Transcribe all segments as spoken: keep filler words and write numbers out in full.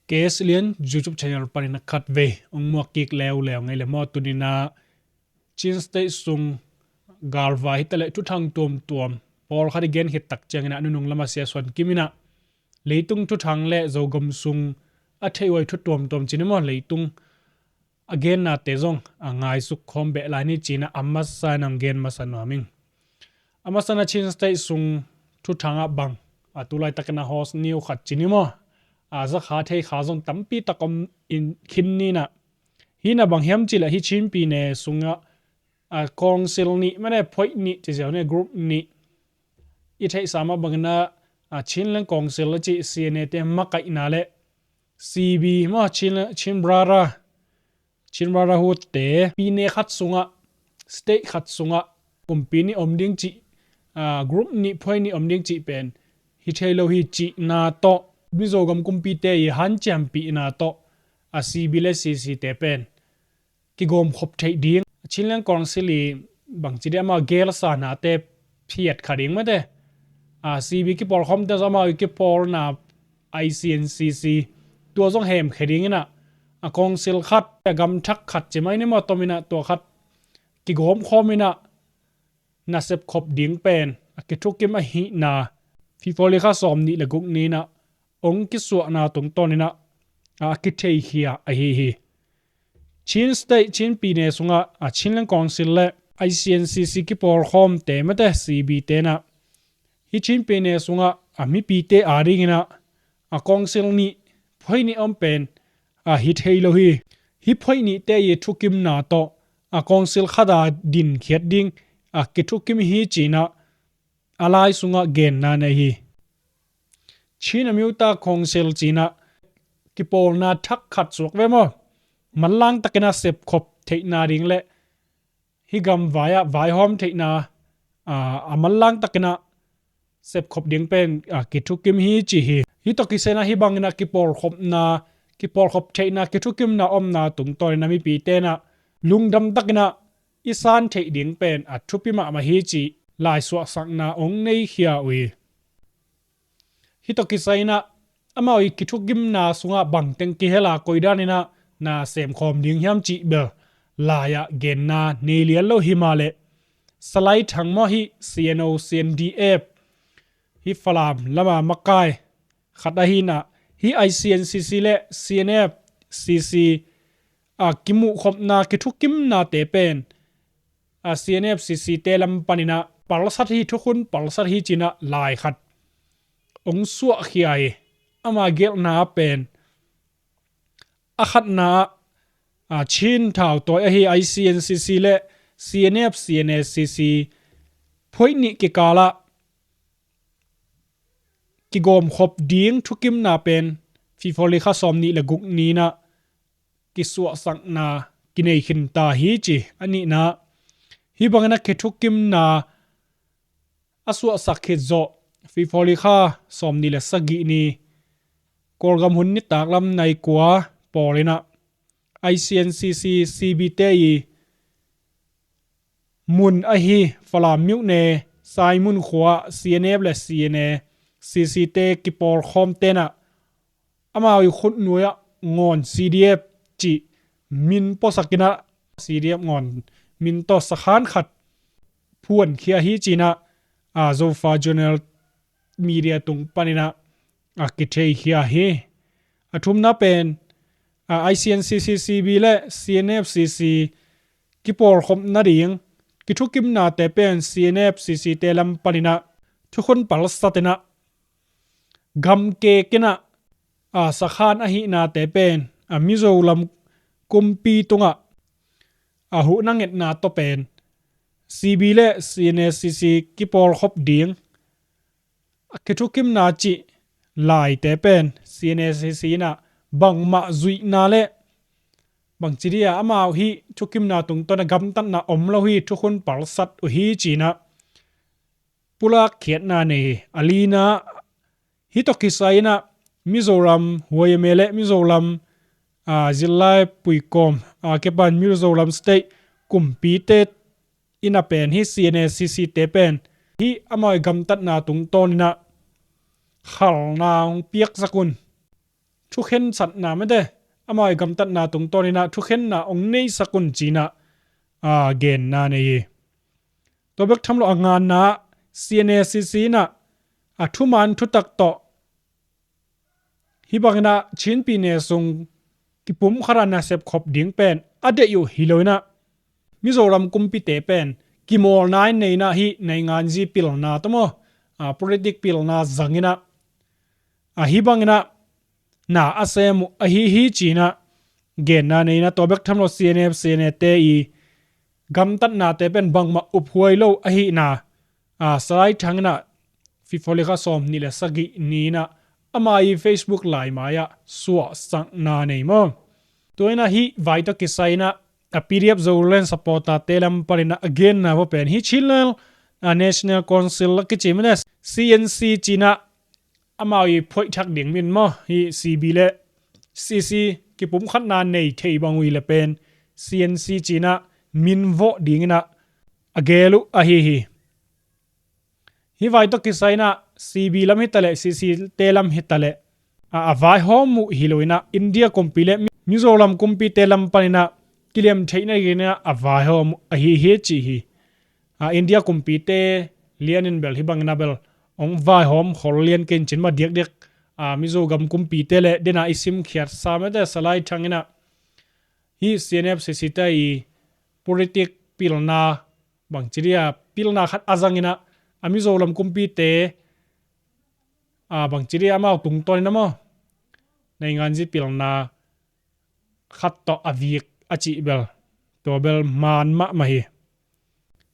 K S Lian YouTube channel panin a khat vei ong muak kik leuleu ngei le maw, tuninah Chin State sung galvai hitaleh thuthang tuamtuam pawlkhat i gen khit tak cianginah nunung lama Sia Suan Kim inah leitung thuthang le Zogam sung a theih huai thu tuamtuam cin i maw, leitung a gennate zong a ngaisuk khawm beh lai ni cinah a masa in ang gen masa nuam ing. A masana Chin State sung thuthangah bang a tulaitakin a host ni uh khat cin i maw, a zakha theikha zong tampi tak om in khin ninah, hina bang hiam cileh hi Chin pine sungah a council nih mane phoih nih ci ziau ne group nih i theihsa mah banginah a Chinland Council a cih C N A te makaihna le C B maw, Chin, Chin Brother, Chin Brotherhood te pine khat sungah, state khat sungah kumpi nih om ding cih, a, group nih phoih nih om ding cih pen hi thei lo hi cihna tawh Mizo gam kumpite i hanciampihna tawh a C B le C C te pen kigawmkhop theih ding. Chinland Council i bangci dih ama gelsa nate phiat kha ding mate. A, C B kipawlkhawmte zong amau i kipawlna I C N C C tua zong hemkhia dinginah a council khat, a gamthak khat ci mai ni maw, tominah tua khat kigawmkhawm inah nasep khop ding pen a kithukim ahihna February kha sawm nih le guk ninah ong kisuahna tungtawninah a kitheikhia ahi hi. Chin State, Chin pine sungah a Chinland Council le I C N C C kipawlkhawmte mate C B tenah hi Chin pine sungah a mipite a dinginah a council nih phoih nih om pen a hi thei lo hi. Hi phoih nihte i thukimna tawh a council khata dinkhiat ding a kithukim hi cinah a lai sungah genna nei hi. Chin Amyotha Council cinah kipawlna thak khat suak ve maw, manlang takinah sepkhop theihna ding le hi gamvai-ah vaihawm theihna, a, a manlang takinah sepkhop ding pen a kithukim hi ci hi. Hi tawh kisaina hi banginah kipawlkhopna, kipawlkhop theihna, kithukimna omna tungtawninah mipite inah lungdam takinah i san theih ding pen a thupi mahmah hi cih laisuahsakna ong neikhia uh hi. Hi tawh kisainah amau i kithukimna sungah bangteng kihela koidaninah na semkhawm ding hiam cih bel lai-ah genna nei lian lo hi mah leh, Salai Thang maw, hi C N O, C N D F, hi Falam lama makai khat ahinah, hi I C N C C le C N F C C a kimuhkhopna kithukimnate pen a C N F C C te lam paninah palsat hi, thukhun palsat hi cinah lai khat ong suahkhia hi. Ama gelhna pen a khatna ah, a, Chin thautawi ahi I C N C C le C N F C N A C C phoih nih kikalah kigawmkhop ding thukimna pen February kha sawm nih le guk ninah kisuahsakna kinei khinta hi ci. A nihna, hi banginah kithukimna a suahsak khit zawh February kha sawm nih le sagih ni Kawlgam hun nitaklam nai kua pawlinah I C N C C C B te i mun ahi Falam myone Saimun khua C N F le C N A C C te kipawlkhawm tenah amau i khutnuai-ah Ngawn C D F cih min puasakinah, C D F Ngawn min tawh sakhan khat phuankhia hi cinah, a, Zofa Journal Media tung paninah a kitheikhia hi. A thumna pen, a, I C N C C C B le C N F C C kipawlkhop nading kithukimnate pen C N F C C te lam paninah thukhun palsatinah gamkekinah, a, sakhan ahihnate pen a Mizoram kumpi tungah a huhna ngetna tawh pen C B le C N A C C kipawlkhop ding a kithukimna cih laite pen C N A C C inah bangmah zuihna le bangci dih a amau hih thukimna tungtawn a gamtatna om lo hi, thukhun palsat uh hi cinah pulak khiatna nei hi. A lina, hi tawh kisai inah Mizoram huaime le Mizoram, a, zillai puikawm, a, kipan Mizoram State kumpite inah pen hi C N A C C te pen hi amau i gamtatna tungtawn inah khalna hong piaksak un. thukhensatna mete, amau i gamtatna tungtawn inah thukhenna ong neisak un cinah a genna nei hi. Tua bek tham lo a nganna C N A C C inah a thuman thutak tawh hih banginah Chinpi ne sung kipumkhat a nasep khop ding pen a deih uh hi lo inah Mizoram kumpite pen kimawlna in nei inah hih nainganzi pilna tawh maw, a, politik pilna zang inah a, hih banginah na a sem uh ahi hi cinah genna nei inah tua bek tham lo C N F, C N A te i gamtatnate pen bangmah uphuai lo ahihna a, Salai Thang inah February kha sawm nih le sagih ni inah ama i Facebook laimai ah suahsakna nei maw. Tua inah hih vai tawh kisai inah a P D F Zoland supporter te lam pan inah a genna va pen hih Chinland a National Council a kici mete C N C cinah amau i phoih thak ding min maw, hih C B le C C kipumkhatna nei thei bang uh hi le pen C N C cinah min vawh ding inah a gel uh ahi hi. Hih vai tawh kisai inah C B lam hitaleh, C C te lam hitaleh a, a vaihawm uh hi lo inah India kumpi le Mi-, Mizoram kumpite lam pan inah kiliam theihna ding inah a vaihawm uh ahi hi ci hi. A, India kumpite lianin bel hih bangin a bel ong vaihawm khol lian kei in cin mah diakdiak a, Mizogam kumpite le dena i simkhiat sa mete Salai Thang inah hih C N F C C te i politik pilna bangci dia pilna khat a zang inah a Mizoram kumpite a, bangci dia amau tungtawn inah maw nainganzi pilna khat tawh a vik a cih bel tua bel man mahmah hi.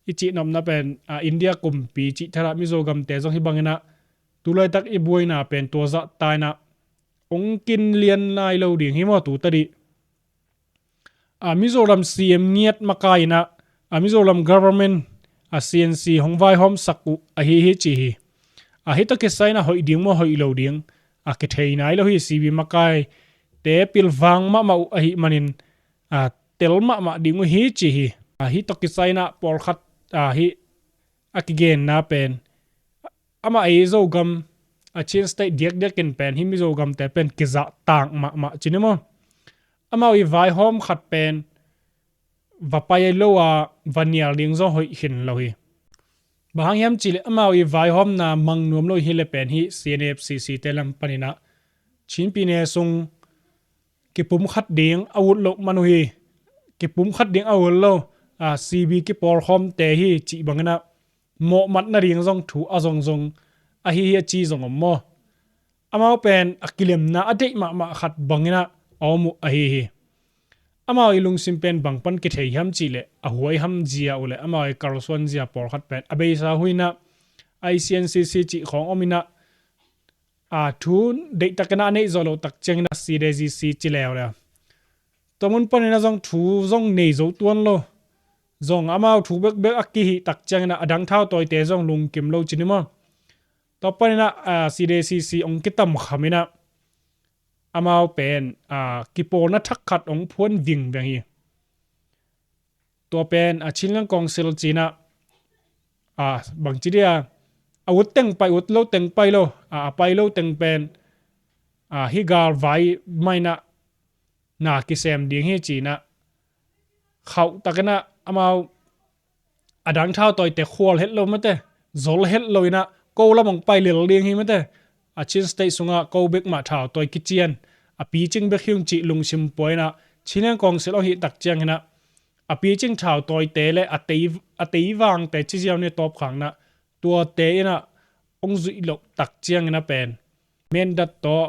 I cihnopna pen a, India kumpi cih thadah Mizogamte zong hih banginah tulaitak i buaina pen tua zahta inah ong kin lian lai lo ding hi maw tu tadih. A, Mizoram C M ngiat makai inah a, Mizoram government a, C N C hong vaihawmsak uh ahi hi ci hi. A, hih tawh kisai inah hoih ding maw hoih lo ding a, kithei nai lo hi. C B makai te pilvang mahmah uh ahih manin a, tel mahmah ding uh hi ci hi. A, hih tawh kisai inah pawlkhat a, hih a kigenna pen amah ei Zogam a, Chin State diakdiak in pen hih Mizogamte pen kizahtak mahmah cin hi maw. Amau i vaihawm khat pen va pai lo a, va nial ding zong hoih khin lo hi. Bang hang hiam cihleh amau i vaihawmna mang nuam lo hi le pen hih C N F C C te lam pan inah Chinpi ne sung kipumkhat ding a ut loh man uh hi. Kipumkhat ding a ut lo a, C B kipawlkhawmte hi cih bang inah mawhmat nading zong thu a zongzong ahi hi a ci zong om maw. Amau pen a kilemna a deih mahmah khat bang inah a om uh ahi hi. Amau i lungsim pen bang pan kithei hiam cihleh a huaiham zia uh le amau i kalsuan zia pawlkhat pen a beisa hui inah I C N C C cih khawng om inah a, thu deihtak inah a neih zawh loh tak ciang inah C D C C ci leuleu. Tua mun pan inah zong thu zong nei zo tuan lo. Zong amau thu bekbek a kihih tak ciang inah a dang thautawite zong lungkim lo cin hi maw. Tua pan inah a, C D C C ong kitamkham inah amau pen a, kipawlna thak khat ong phuan vingveng hi. Tua pen a, Chinland Council cinah a, bangci dia a, ut teng pai, ut lo teng pai lo a, a pai lo teng pen a, hih galvai mah inah na kisem ding hi cinah khauhtak inah amau a dang thautawite khual het lo mate, zol het lo inah ko lam ong pai lel ding hi mate. A, Chin State sungah ko bek mah thautawi kician a, picing bek hi ung cih lungsim pua inah Chinland Council ong hih tak ciang inah a, picing thautawite le a tei, a tei vangte ci ziau ni tawpkhak inah tuate inah ong zuih loh tak ciang inah pen Mindat tawh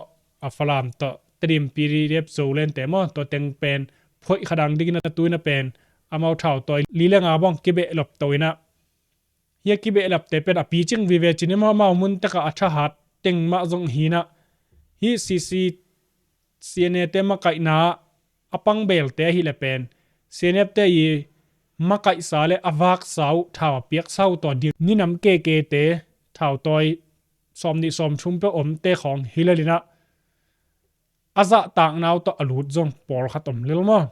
a, Falam tawh Tedim P D F Zolandte maw, tua teng pen phoih kha dang ding inah tu inah pen amau thautawi li le nga bang kibehlap to inah hih a kibehlapte pen a, picing vive cin hi maw. Amau mun tak a, a thahat teng mah zong hi inah hih C C C N A te makaihna a pang belte ahih le pen C N F te i makaihsa le a vaksa uh, thau a piaksa uh tawh ding ninam kekete thautawi sawm nih sawm thum peuh omte khawng hi lel inah a zahtakna uh tawh a lut zong pawlkhat om lel maw.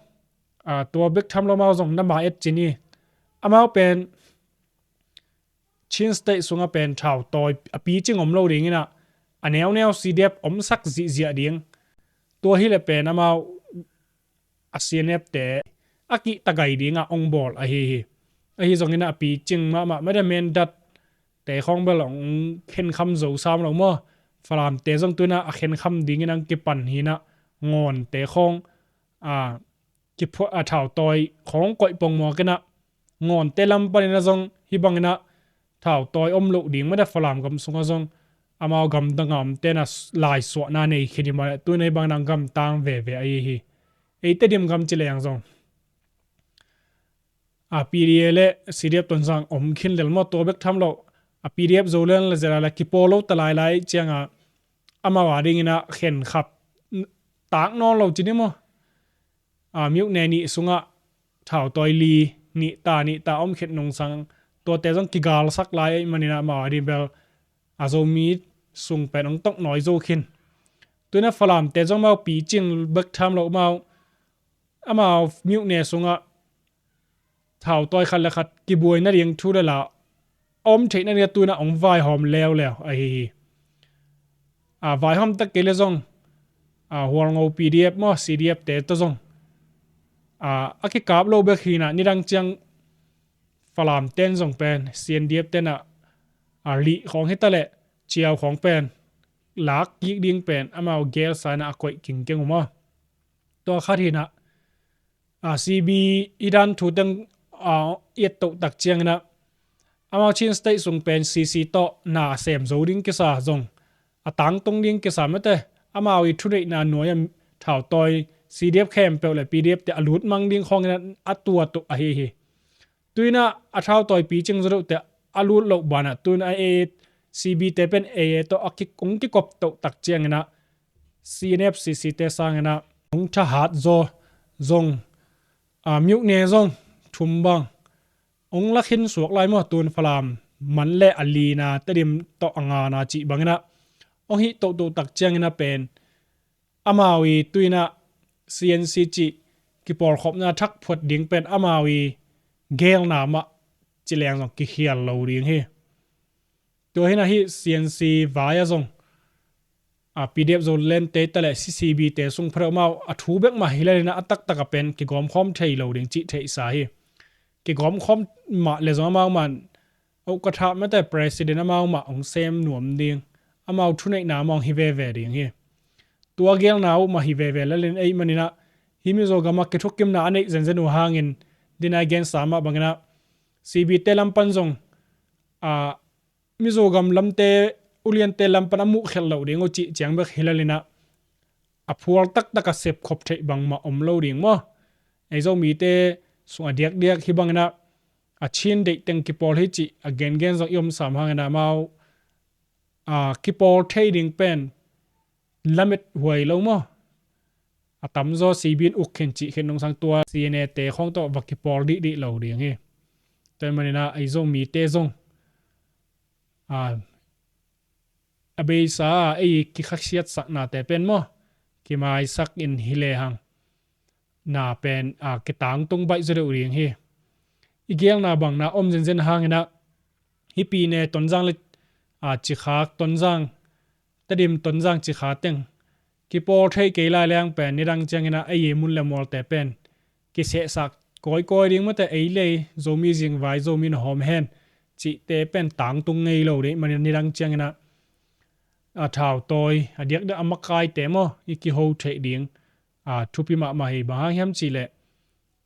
A, tua bek tham lo amau zong na ma et cin hi. Amau pen Chin State sungah pen thautawi a, picing om lo ding inah a neuneu C D F omsak zihziah ding. Tua hileh pen amau a C N F te a kihta gai dingah ong bawl ahi hi. Ahi zongin a picing mahmah mede Mindat te khawng bel ong khenkham zo sam lo maw? Falamte zong tuinah a khenkham dingin ang kipan hinah ngawnte khawng a kiphuah a thautawi khawng koih pongmawk inah ngawnte lam paninah zong hih banginah thautawi om loh ding mede Falam gam sungah zong amau gamdang a omte na laisuahna nei khin hi mah tuinah hih banginah gamtang veve ahi hi. Eite dim gam ci leng zong a P D A le C D F Tonzang om khin lel maw? Tua bek tham lo a P D F Zoland le Zela le kipawl lo ta lailai cianga amau a dinginah khenkhap tak nawn lo ci ni maw? A, myone nih sungah thautawi li nih ta nih ta om khet nungsang tuate zong kigalsak lai ahih maninah amau a ding bel a Zomi sung pen ong toknawi zo khin. Tuinah Falamte zong amau picing bek tham lo amau amau myone sungah thautawi khat le khat kibuai nading thu le la a om theih nading a tuinah ong vaihawm leuleu ahi hi. A, vaihawm tak kei le zong a, Hualngo P D F maw C D F te tawh zong a, a kikap lo bek hinah nidang ciang Falamten zong pen C N D F tenah a, lih khawng hitaleh ciau khawng pen lak kik ding pen amau gelsa inah a koih kingkeng uh maw? Tua khat hinah a, C B i dan thu teng a, i et toh tak cianginah amau Chin State sung pen C C tawh na sem zo ding kisa zong a tangtung ding kisa mete amau i thuneihna nuai a thautawi C D F khempeuh le P D F te a lut mang ding khawnginah a tuat uh ahi hi. Tuinah a thautawi picing zo deuhte a lut loh banah tuinah a A A C B te pen A A tawh a ki, kong kikop toh tak cianginah C N F C C te sanginah ong thahat zaw zong a, myone zong thum bang ong lakhin suak lai maw? Tun Falam man le a lina Tedim tawh a ngana cih banginah ong hih tohtoh tak cianginah pen amau i tuinah C N C cih kipawlkhopna thakphuat ding pen amau i gelna mah ci leng zong kikhial lo ding hi. Tua hinah hih C N C vai a zong a, P D F Zoland te taleh C C B te sung phareuh amau a thu bek mah hi lelinah a taktak a pen kigawmkhawm thei lo ding cih theihsa hi. Kigawmkhawm mah le zong amau man ukatha mete president amau mah ong sem nuam ding amau thuneihna amau hi veve ding hi. Tua gelna uh mah hi veve lelin ei maninah hih Mizo gamah kithukimna a neih zenzen uh hangin dinai gensa mah banginah C B te lam pan zong a, Mizo gam lamte uliante lam pan a muh khelh loh ding uh cih ciang bek hi lelinah a phual taktak a sepkhop theih bangmah om lo ding maw? Ei Zomite sung a diakdiak hih banginah a Chin deih teng kipawl hi cih a gengen zong i om sam hanginah amau a, kipawl thei ding pen lamet huai lo maw? A tamzaw C B in uk khin cih khin nungsang tua C N A te khawng tawh va kipawl dihdih lo ding hi. Tua ahih maninah ei Zomite zong a, a beisa a ei kikhasiatsaknate pen maw kimaisak in hi lehang na pen a, kitangtung baih zaw deuh ding hi. I gelna bangna om zenzen hanginah hih pine Tonzang le a, Cikha Tonzang Tedim Tonzang Cikha teng kipawl thei kei lai leng pen nidang cianginah ei i mun le mualte pen kisehsak kawikawi ding mate ei lei Zomi zingvai Zomi na hawm hen cihte pen tangtung ngei lo ding manin nidang cianginah a thautawi a diakdiak a makaite maw i kiho theih ding a, thupi mahmah hi. Bang hang hiam cihleh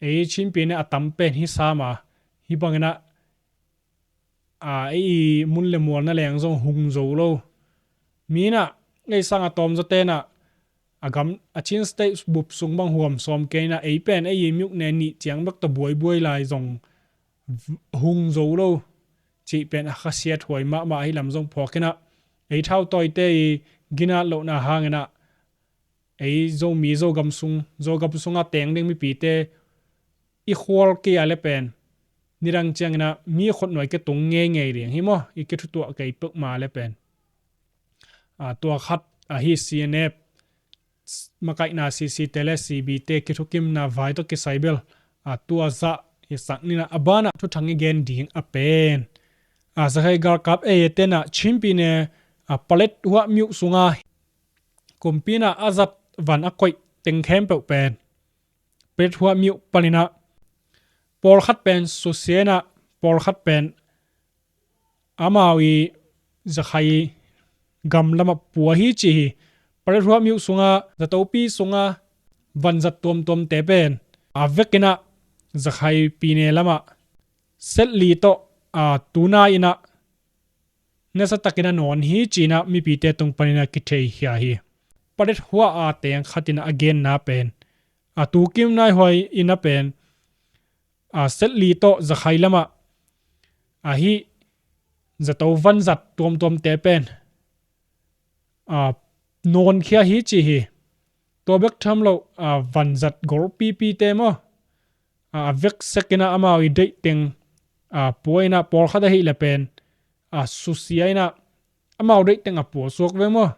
ei Chin pine a tam pen hi sam a hih banginah a, ei i mun le mualna leng zong hung zo lo. Minah ei sang a tawmzaw tenah a gam a Chin State bup sung bang huam sawm keinah ei pen ei i myone nih ciang bek tawh buaibuai lai zong v-, hung zo lo cih pen a khasiat huai mahmah ahi lam zong phawkinah ei thautawite i ginat lohna hanginah ei Zomi Zogam sung Zogam sungah teng ding mipite i khual kei a le pen nidang cianginah mi khutnuai kitung ngeingei ding hi maw? I kithutuah kei peuhmah le pen a, tua khat ahi C N F makaihna C C te le C B te kithukimna vai tawh kisai bel a, tua zah hi sak ninah a banah thuthang i gen ding a pen a, Zakhai galkap A A tenah Chin pine a, Paletwa myo sunga kumpinah a zat van a koih teng khempeuh pen Paletwa myo panin ah pawlkhat pen susia in ah pawlkhat pen amau i Zakhai gam lamah pua hi ci hi. Paletwa myo sunga zatopi sunga vanzat tuamtuamte pen a vekin ah Zakhai pine lamah set li tawh a tunai in ah nasa takin a nawn hi ci in ah mipite tung panin a kitheikhia hi. Paletwa a teng khat in ah a genna pen a tukim nai huai in ah pen a set li tawh Zakhai lamah ahi zato vanzat tuamtuamte pen a nawnkhia hi ci hi. Tua bek tham lo a vanzat golpipite maw a veksekin ah amau i deih teng a pua in ah pawlkhat ahih leh pen a susia in ah amau deih teng a pua suak ve maw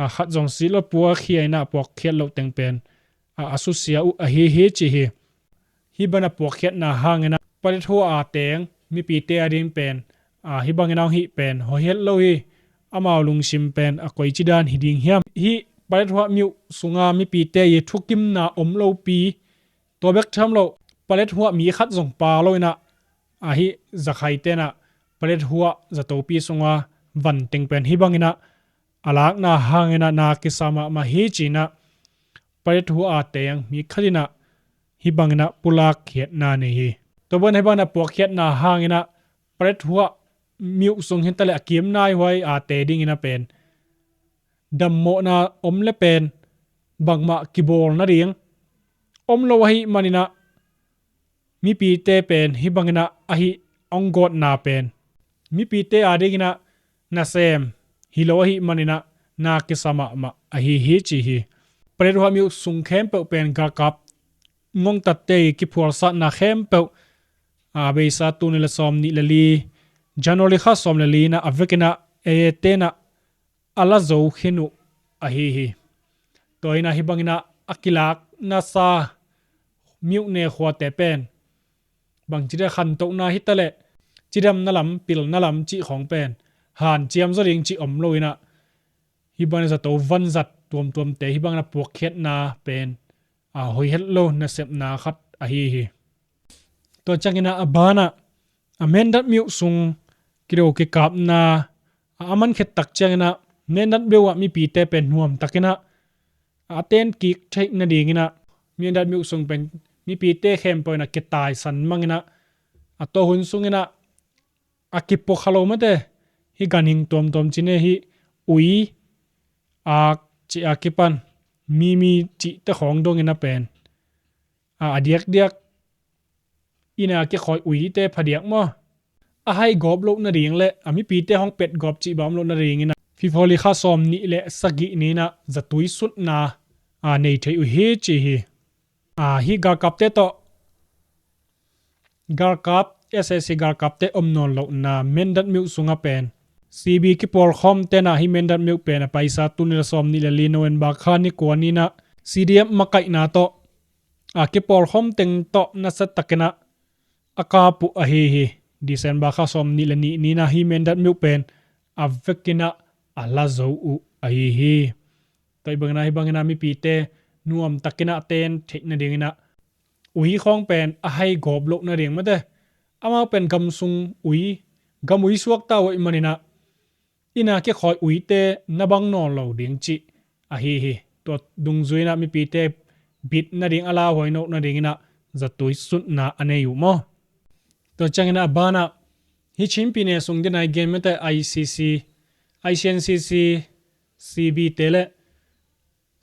a khat zong si lo puakhia in ah puakkhiat loh teng pen a a susia uh ahi hi ci hi. Hih bana puakkhiatna hangin ah Paletwa a teng mipite a ding pen a hih bangin a hong hih pen hoih het lo hi. Amau lungsim pen a koici dan hi ding hiam? Hih Paletwa myo sunga mipite i thukimna om lopi tua bek tham lo Paletwa mi khat zong pha lo in ah ahi Zakhaite in ah Paletwa zatopi sunga van teng pen hih bangin ah a lakna hangin ah na kisa mahmah hi ci in ah Paletwa a teng mi khat in ah hih bangin ah pulak khiatna nei hi. Tua bangin hih bangin a puakkhiatna hangin ah Paletwa myo sung hi ta leh a kim nai huai a te dingin ah pen dammawhna om leh pen bangmah kibawl nading om lo ahih manin ah mipite pen hih bangin ah ahi a hong gawtna pen mipite a dingin ah nasem hi lo ahih manin ah na kisa mahmah ahi hi ci hi. Paletwa myo sung khempeuh pen galkap ngongtatte i kiphualsatna khempeuh a beisa tul nih le sawm nih le li January kha sawm le li in ah a vekin ah A A te in ah a la zo khin uh ahi hi. Tua in ah hih bangin ah a kilak nasa myo ne khuate pen bangci dia khantohna hi ta leh cidamna lam pilna lam cih khawng pen hanciam zaw ding cih om lo in ah hih bangin ah zato vanzat tuamtuamte hih bangin ah puakkhiatna pen a hoih het lo nasepna khat ahi hi. Tua ciangin ah a banah a Mindat myo sung kido kikapna a a man khet tak ciangin ah Mindat myo ah mipite pen nuam takin ah a ten kik theih nadingin ah Mindat myo sung pen mipite khempeuh in ah kitaisan mangin ah a tua hun sungin ah a kipua kha lo mate hih ganhing tuamtuam ci ne hih ui ak cih a kipan mimi cihte khawng dongin ah pen a a diakdiak inn a kikhawi uite phadiak maw a hai gawp loh nading le a mipite hong pet gawp cih bawm loh nadingin ah February kha sawm nih le sagih ni in ah zatui sutna a nei thei uh hi ci hi. A hih galkapte tawh galkap S A C galkapte om nawn lohna Mindat myo sungah pen C B kipawlkhawmte in ah hih Mindat myo pen a paisa tul nih le sawm nih le li November kha ni kua ni in ah C D F makaihna tawh a kipawlkhawm teng tawh nasa takin ah a kap uh ahi hi. December kha sawm nih le nih ni in ah hih Mindat myo pen a vekin ah a la zo uh ahi hi. Tua hih bangin ah hih bangin ah mipite nuam takin ah ten theih nadingin ah ui khawng pen a hai gawp loh nading mate amau pen gam sung ui gam ui suakta uh ahih manin ah inn a kikhawi uite na bang nawn lo ding cih ahi hi. Tua dungzui in ah mipite bit nading a lauhuai loh nadingin ah zatui sutna a nei uh maw? Tua ciangin ah a banah hih Chin pyine sung ding a i gen mate I C C, I C N C C, C B te le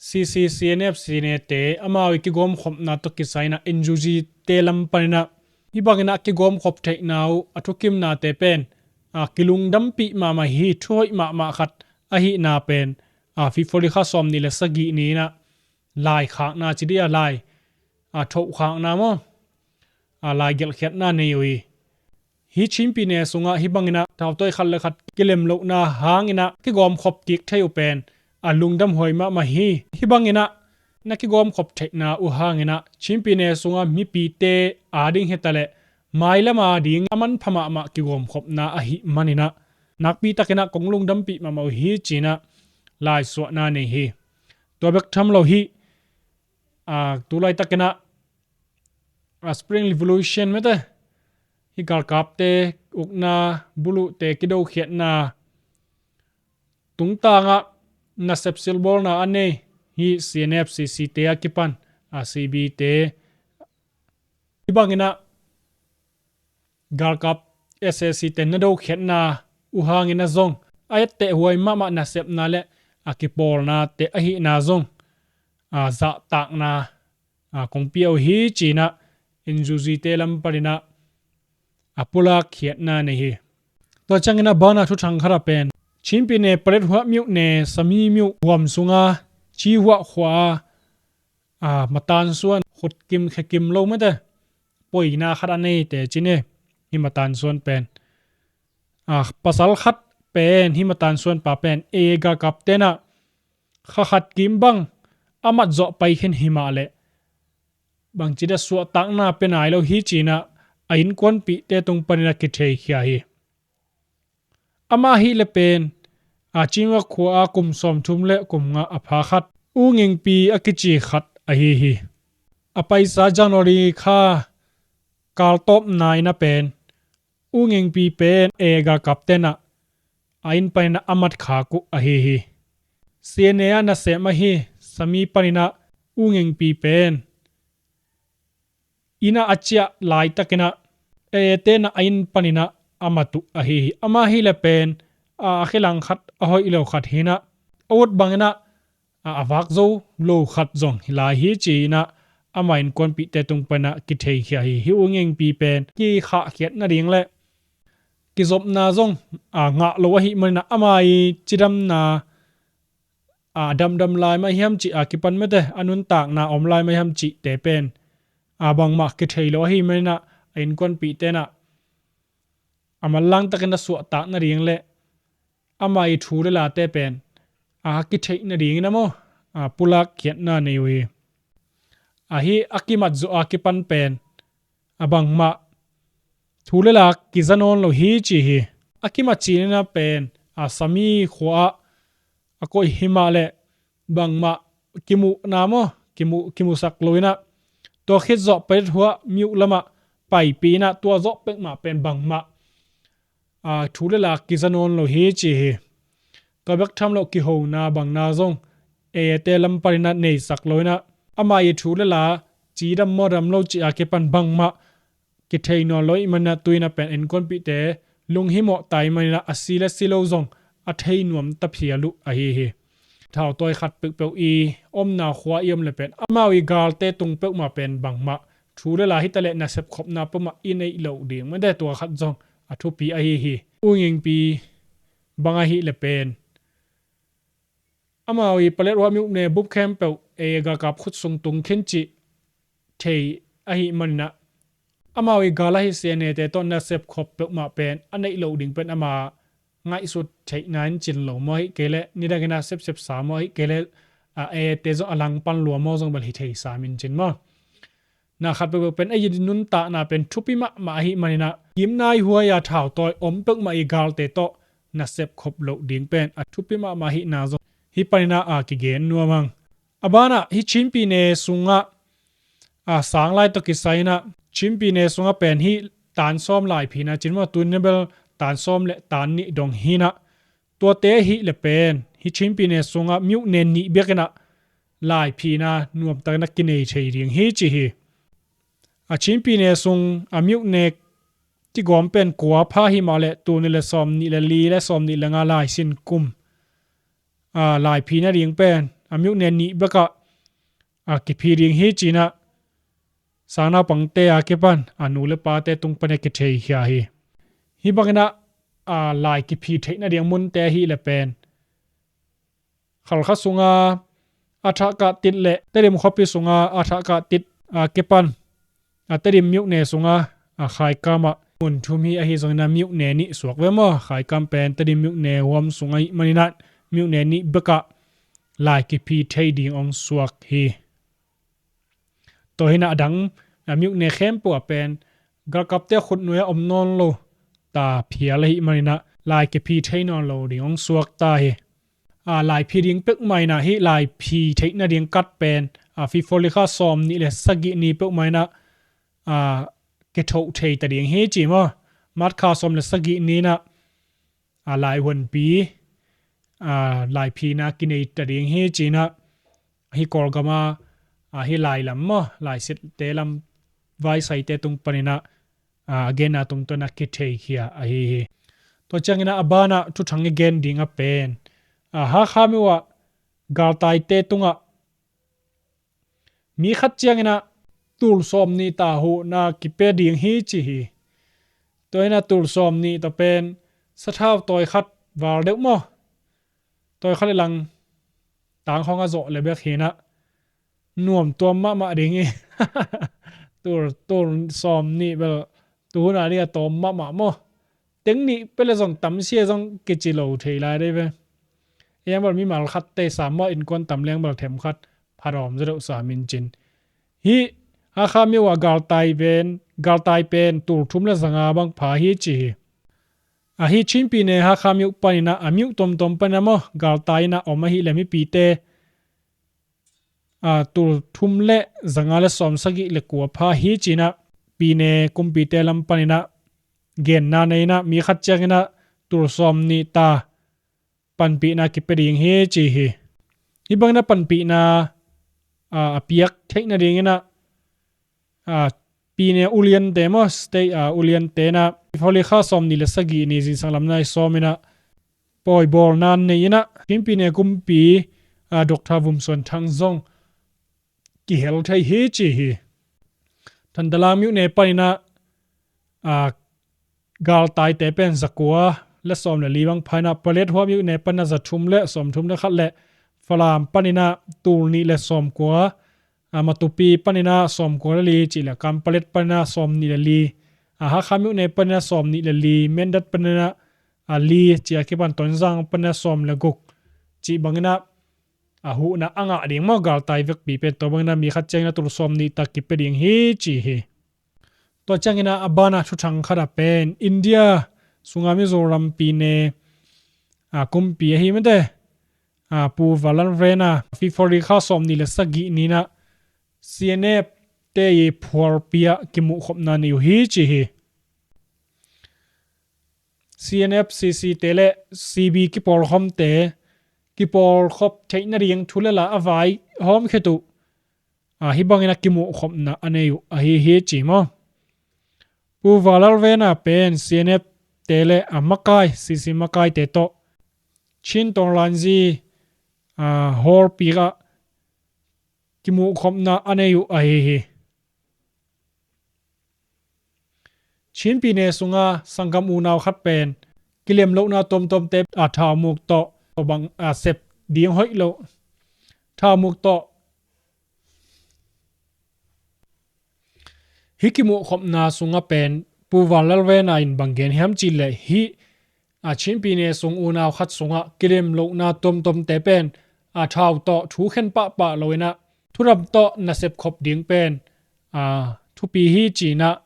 C C C N F C nete amau i kigawmkhopna tawh kisai in ah N U G te lam panin ah hih bangin ah kigawmkhop theihna uh a thukimnate pen a kilungdampih mahmah hi. Thuhoih mahmah khat ahihna pen a February kha sawm nih le sagih ni in ah laikhakna ci dih a lai a thohkhakna maw a lai gelhkhiatna nei uh hi. Hih Chin pyine sungah hih bangin ah thautawi khat le khat kilem lohna hangin ah kigawmkhop kik thei uh pen a lungdamhuai mahmah hi. Hih bangin ah na kigawmkhop theihna uh hangin ah Chin pyine sungah mipite ading hi ta leh mailam ading a manpha mahmah kigawmkhopna ahih manin ah nakpi takin ah kong lungdampih mahmah uh hi ci in ah laisuahna nei hi. Tua bek tham lo hi, a, tu laitakin ah, a, Spring Revolution mete, hi galkapte ukna, buluhte kidokhiatna tungtangah nasep silbawlna a nei hi C N F, C C te a kipan, a, C B te, hi bangin ah galkap S A C te na dokhiatna uh hangin ah zong a etteh huai mahmah nasepna le a kipawlnate ahihna zong, a, zahtakna, a, kong pia uh hi ci-in ah N U G te lam panin ah a pulak khiatna nei hi. Tua ciangin ah banah thuthang khat ah pen Chin pyine Paletwa myone Sami myo huam sunga Cihuah khua a, a, matansuan khutkim khekim lo mete poina khat a nei teci hi. Hi matansuan pen, a, pasal khat pen, hi matansuan pa pen A A galkapte'n ah kha khat kim bang a mat zawh pai khin hi mah leh bangci dia suahtakna pia nai lo hi ci-in ah a innkuanpihte tung panin ah kitheikhia hi. Amah ahih leh pen, a, Cihuah khua a kum sawmthum le kum nga a pha khat U Ngengpi a kici khat ahi hi. A paisa January kha kaltawpna in ah pen U Ngengpi pen A A galkapte'n ah a inn panin ah a mat khak uh ahi hi. C N A ah nasem ahi Sami panin ah U Ngengpi pen inn ah a ciah laitakin ah A A te'n ah a inn panin ah a mat uh ahi hi. Amah ahih leh pen, a, a khilang khat, a hoih lo khat hi-in ah, a ut bangin ah, a, a vak zo lo khat zong hi lai hi ci-in ah ama innkuanpihte tung panin ah kitheikhia hi. Hi U Ngengpi pen kikhahkhiat nading le kizopna zong, a, ngah lo ahih manin ah ama ii cidamna, a, damdam lai mah hiam cih a kipan mete, a nuntakna om lai mah hiam cihte pen, a, bangmah kithei lo ahih manin ah a innkuanpihte in ah a manlang takin a suahtak nading le ama ii thu le late pen a kitheih nadingin ah maw, a, pulak khiatna nei uh hi. Ahi a kimat zawh a kipan pen, a, bangmah thu le la kiza nawn lo hi ci hi. A kimat ciangin ah pen, a, Sami khua ah a koih hi mah leh bangmah kimuhna maw, kimu, kimusak lo-in ah tua khit zawh Paletwa myo lamah paipih in ah tua zawh peuhmah pen bangmah, a, thu le la kiza nawn lo hi ci hi. Tua bek tham lo kihona bangna zong A A te lam panin ah neisak lo-in ah ama ii thu le la cidam maw dam lo cih a kipan bangmah kithei nawn lo ahih manin ah tu-in ah pen innkuanpihte lunghimawh ta ahih manin ah a si le si lo zong a thei nuam ta phial uh ahi hi. Thautawi khat peuhpeuh ii omna khua ii om leh pen amau ii galte tung peuhmah pen bangmah thu le la hi ta leh nasep khopna peuhmah i neih loh ding mete, tua khat zong a thupi ahi hi. U Ngengpi bang ahih leh pen amau ii Paletwa myone bup khempeuh A A galkap khut sung tung khin cih thei ahih manin ah amau ii gal ahi C N A te tawh nasep khop peuhmah pen a neih loh ding pen ama ngaihsut theihna in cin lo maw, ahih kei leh nidangin ah sepsep sa maw, ahih kei leh, a, A A te zong a langpan lua maw zong bel hi thei sam in cin maw. Na khat peuhpeuh pen ei nuntakna pen thupi mahmah ahih manin ah kimnaihuai-a thautawi om peuhmah ii galte tawh nasep khop loh ding pen a thupi mahmah ahihna zong hih panin ah a kigen nuam hang. A banah hih Chin pyine sungah, a, sang lai tawh kisai-in ah Chin pyine sungah pen hih tan sawm laiphina cin maw, tuni-in ah bel tan sawm le tan nih dong hi-in ah, tuate ahih leh pen hih Chin pyine sungah myone nih bek in ah laiphina nuamtakin ah kinei thei ding hi ci hi. A, Chin pyine sung a myone kigawm pen kua pha hi mah leh tuni le sawm nih le li le sawm nih le nga laisin kum, a, laiphi nading pen a myone nih bek ah, a, kiphi ding hi ci-in ah sang naupangte a kipan a nu le pate tung panin ah kitheikhia hi. Hih bangin ah, a, lai kiphi theih nading munte ahih leh pen Khalkha sunga a thahkah tit le Tedim khuapi sunga a thahkah tit a kipan, a, Tedim myone sunga, a, Khaikam ah mun thum hi. Ahi zongin ah myone nih suak ve maw. Khaikam pen Tedim myone huam sung ahih manin ah myone nih bek ah lai kiphi thei ding hong suak hi. Tua hi-in ah a dang, a, myone khempeuh ah pen galkapte khut nuai-ah om nawn lo ta phial ahih manin ah lai kiphi thei nawn lo ding hong suak ta hi. a, laiphi ding peuhmah in ah hih laiphi theih nading kat pen, a, February kha sawm nih le sagih ni peuhmah in ah, a, kithoh thei ta ding hi ci maw. March kha sawm le sagih ni in ah, a, laihuanpi, a, laiphina kinei ta ding hi ci in ah, hih Kawlgam a, a, hih lailam maw, laisiate lam vaisaite tung panin ah, a, a genna tungtawn a kitheikhia ahi hi. Tua ciangin ah a banah thuthang i gen ding a pen, a, Hakha myo ah galtaite tungah mi khat ciangin ah tul sawm nih ta huhna kipia ding hi ci hi. Tua in ah tul sawm nih tawh pen sathau tawi khat val deuh maw, tawi khat le lang tangkhawng a zawh le bek hi in ah nuam tuam mahmah ding hi. Tul, tul sawm nih bel tuhun a ding a tawm mahmah maw. Teng nih pia le zong tamsia zong kici lo thei lai dei ve. Ei ang bel mimal khat tei sam maw, innkuan tam leng bel them khat phat awm zaw deuh sam in cin. Hih Hakha myo ah galtai pen, galtai pen tul thum le zanga bang pha hi ci hi. Ahi Chin pyine Hakha myo panin ah, a myo tuamtuam panin ah maw, galtai in ah om ahih leh mipite, a, tul thum le zanga le sawm sagih le kua pha hi ci in ah pyine kumpite lam panin ah genna nei in ah mi khat ciangin ah tul sawm nih ta panpihna kipia ding hi ci hi. Hih bangin ah panpihna, a, a piak theih nadingin ah, a, pyine uliante maw, state, a, uliante in ah February kha sawm nih le sagih ni zingsang lam nai sawm in ah pawi bawlna nei in ah Chin pyine kumpi, a, Doctor Vum Suan Thang zong kihel thei hi ci hi. Thantlang myo ne panin ah, a, galtaite pen zakua le sawm le li bang pha in ah Paletwa myo ne panin ah zathum le sawmthum le khat le Falam panin ah tul nih le sawmkua, a, Matupi panin ah sawmkua le li cih le Kanpalet panin ah sawm nih le li, a, Hakha myo ne panin ah sawm nih le li, Mindat panin ah, a, li cih a kipan Tonzang panin ah sawm le guk cih bangin ah, a, huhna a ngah ding maw galtai vekpi pen. Tua bangin ah mi khat ciangin ah tul sawm nih ta kipia ding hi ci hi. Tua ciangin ah a banah thuthang khat a pen India sunga Mizoram pyine, a, kumpi ahi mate, a, Pu Vanlalvena February kha sawm nih le sagih ni in ah C N F te i phualpi ah kimuhkhopna nei uh hi ci hi. C N F, C C te le C B kipawlkhawmte kipawlkhop theih nading thu le la a vaihawm khit uh, a, hih bangin ah kimuhkhopna a nei uh ahi hi ci maw. Pu Vanlalvena pen C N F te le a makai, C C makaite tawh Chin Tonglanzi, a, hawlpi ah kimuhkhopna a nei uh ahi hi. Chin pyine sunga sanggam unau khat pen kilem lohna tuamtuamte, a, thaumuk tawh, a, bang, a, sep ding hoih lo thaumuk tawh hih kimuhkhopna sungah pen Pu Vanlalvena in bang gen hiam cih leh hih, a, Chin pyine sung unau khat sungah kilem lohna tuamtuamte pen, a, thau tawh thukhen pahpah lo in ah thudam tawh nasep khop ding pen, a, thupi hi ci in ah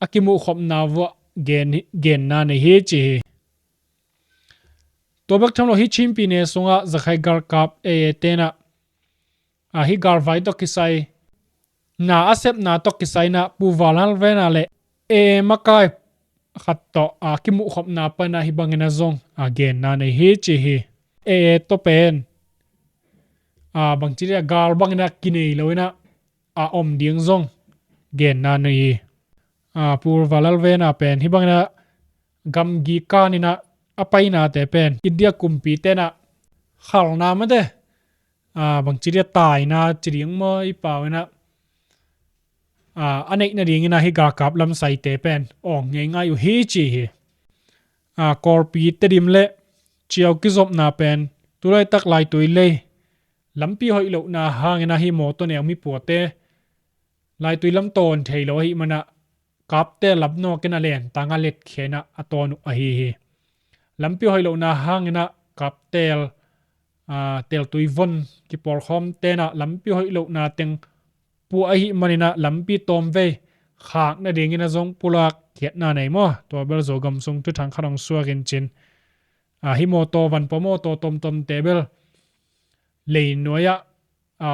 a kimuhkhopna vuah gen, genna nei hi ci hi. Tua bek tham lo hih Chin pyine sungah Rakhine galkap A A te in ah, a, hih galvai tawh kisai, na a sepna tawh kisai in ah Pu Vanlalvena le A A makai khat tawh, a, kimuhkhopna panin ah hih bangin ah zong, a, genna nei hi ci hi. A A tawh pen, a, bangci dia gal bangin ah kinei lo in ah a om ding zong genna nei hi. A, Pu Vanlalvena pen hih bangin ah gamgi kan in ah a painate pen India kumpite in ah khalna mate, a, bangci dia taina ci ding maw i pau in ah, a, a neih nadingin ah hih galkap lamsaite pen awng ngeingai uh hi ci hi. A, Kawlpi Tedim le Ciau kizopna pen tulaitak Laitui lei lampi hoih lohna hangin ah hih mawtaw neu mipuate Laitui lam tawn thei lo ahih man ah kaptel lam nawk in ah lentang ah letkhia in ah a tawn uh ahi hi. Lampi hoih lohna hangin ah kaptel, a, teltui von kipawlkhawmte in ah lampi hoih lohna teng puah ahih manin ah lampi tawmvei khak nadingin ah zong pulak khiatna nei maw. Tua bel Zogam sung thuthang khat hong suak in cin. a, hih mawtaw, vanpua mawtaw tomtomte bel leinuai ah, a,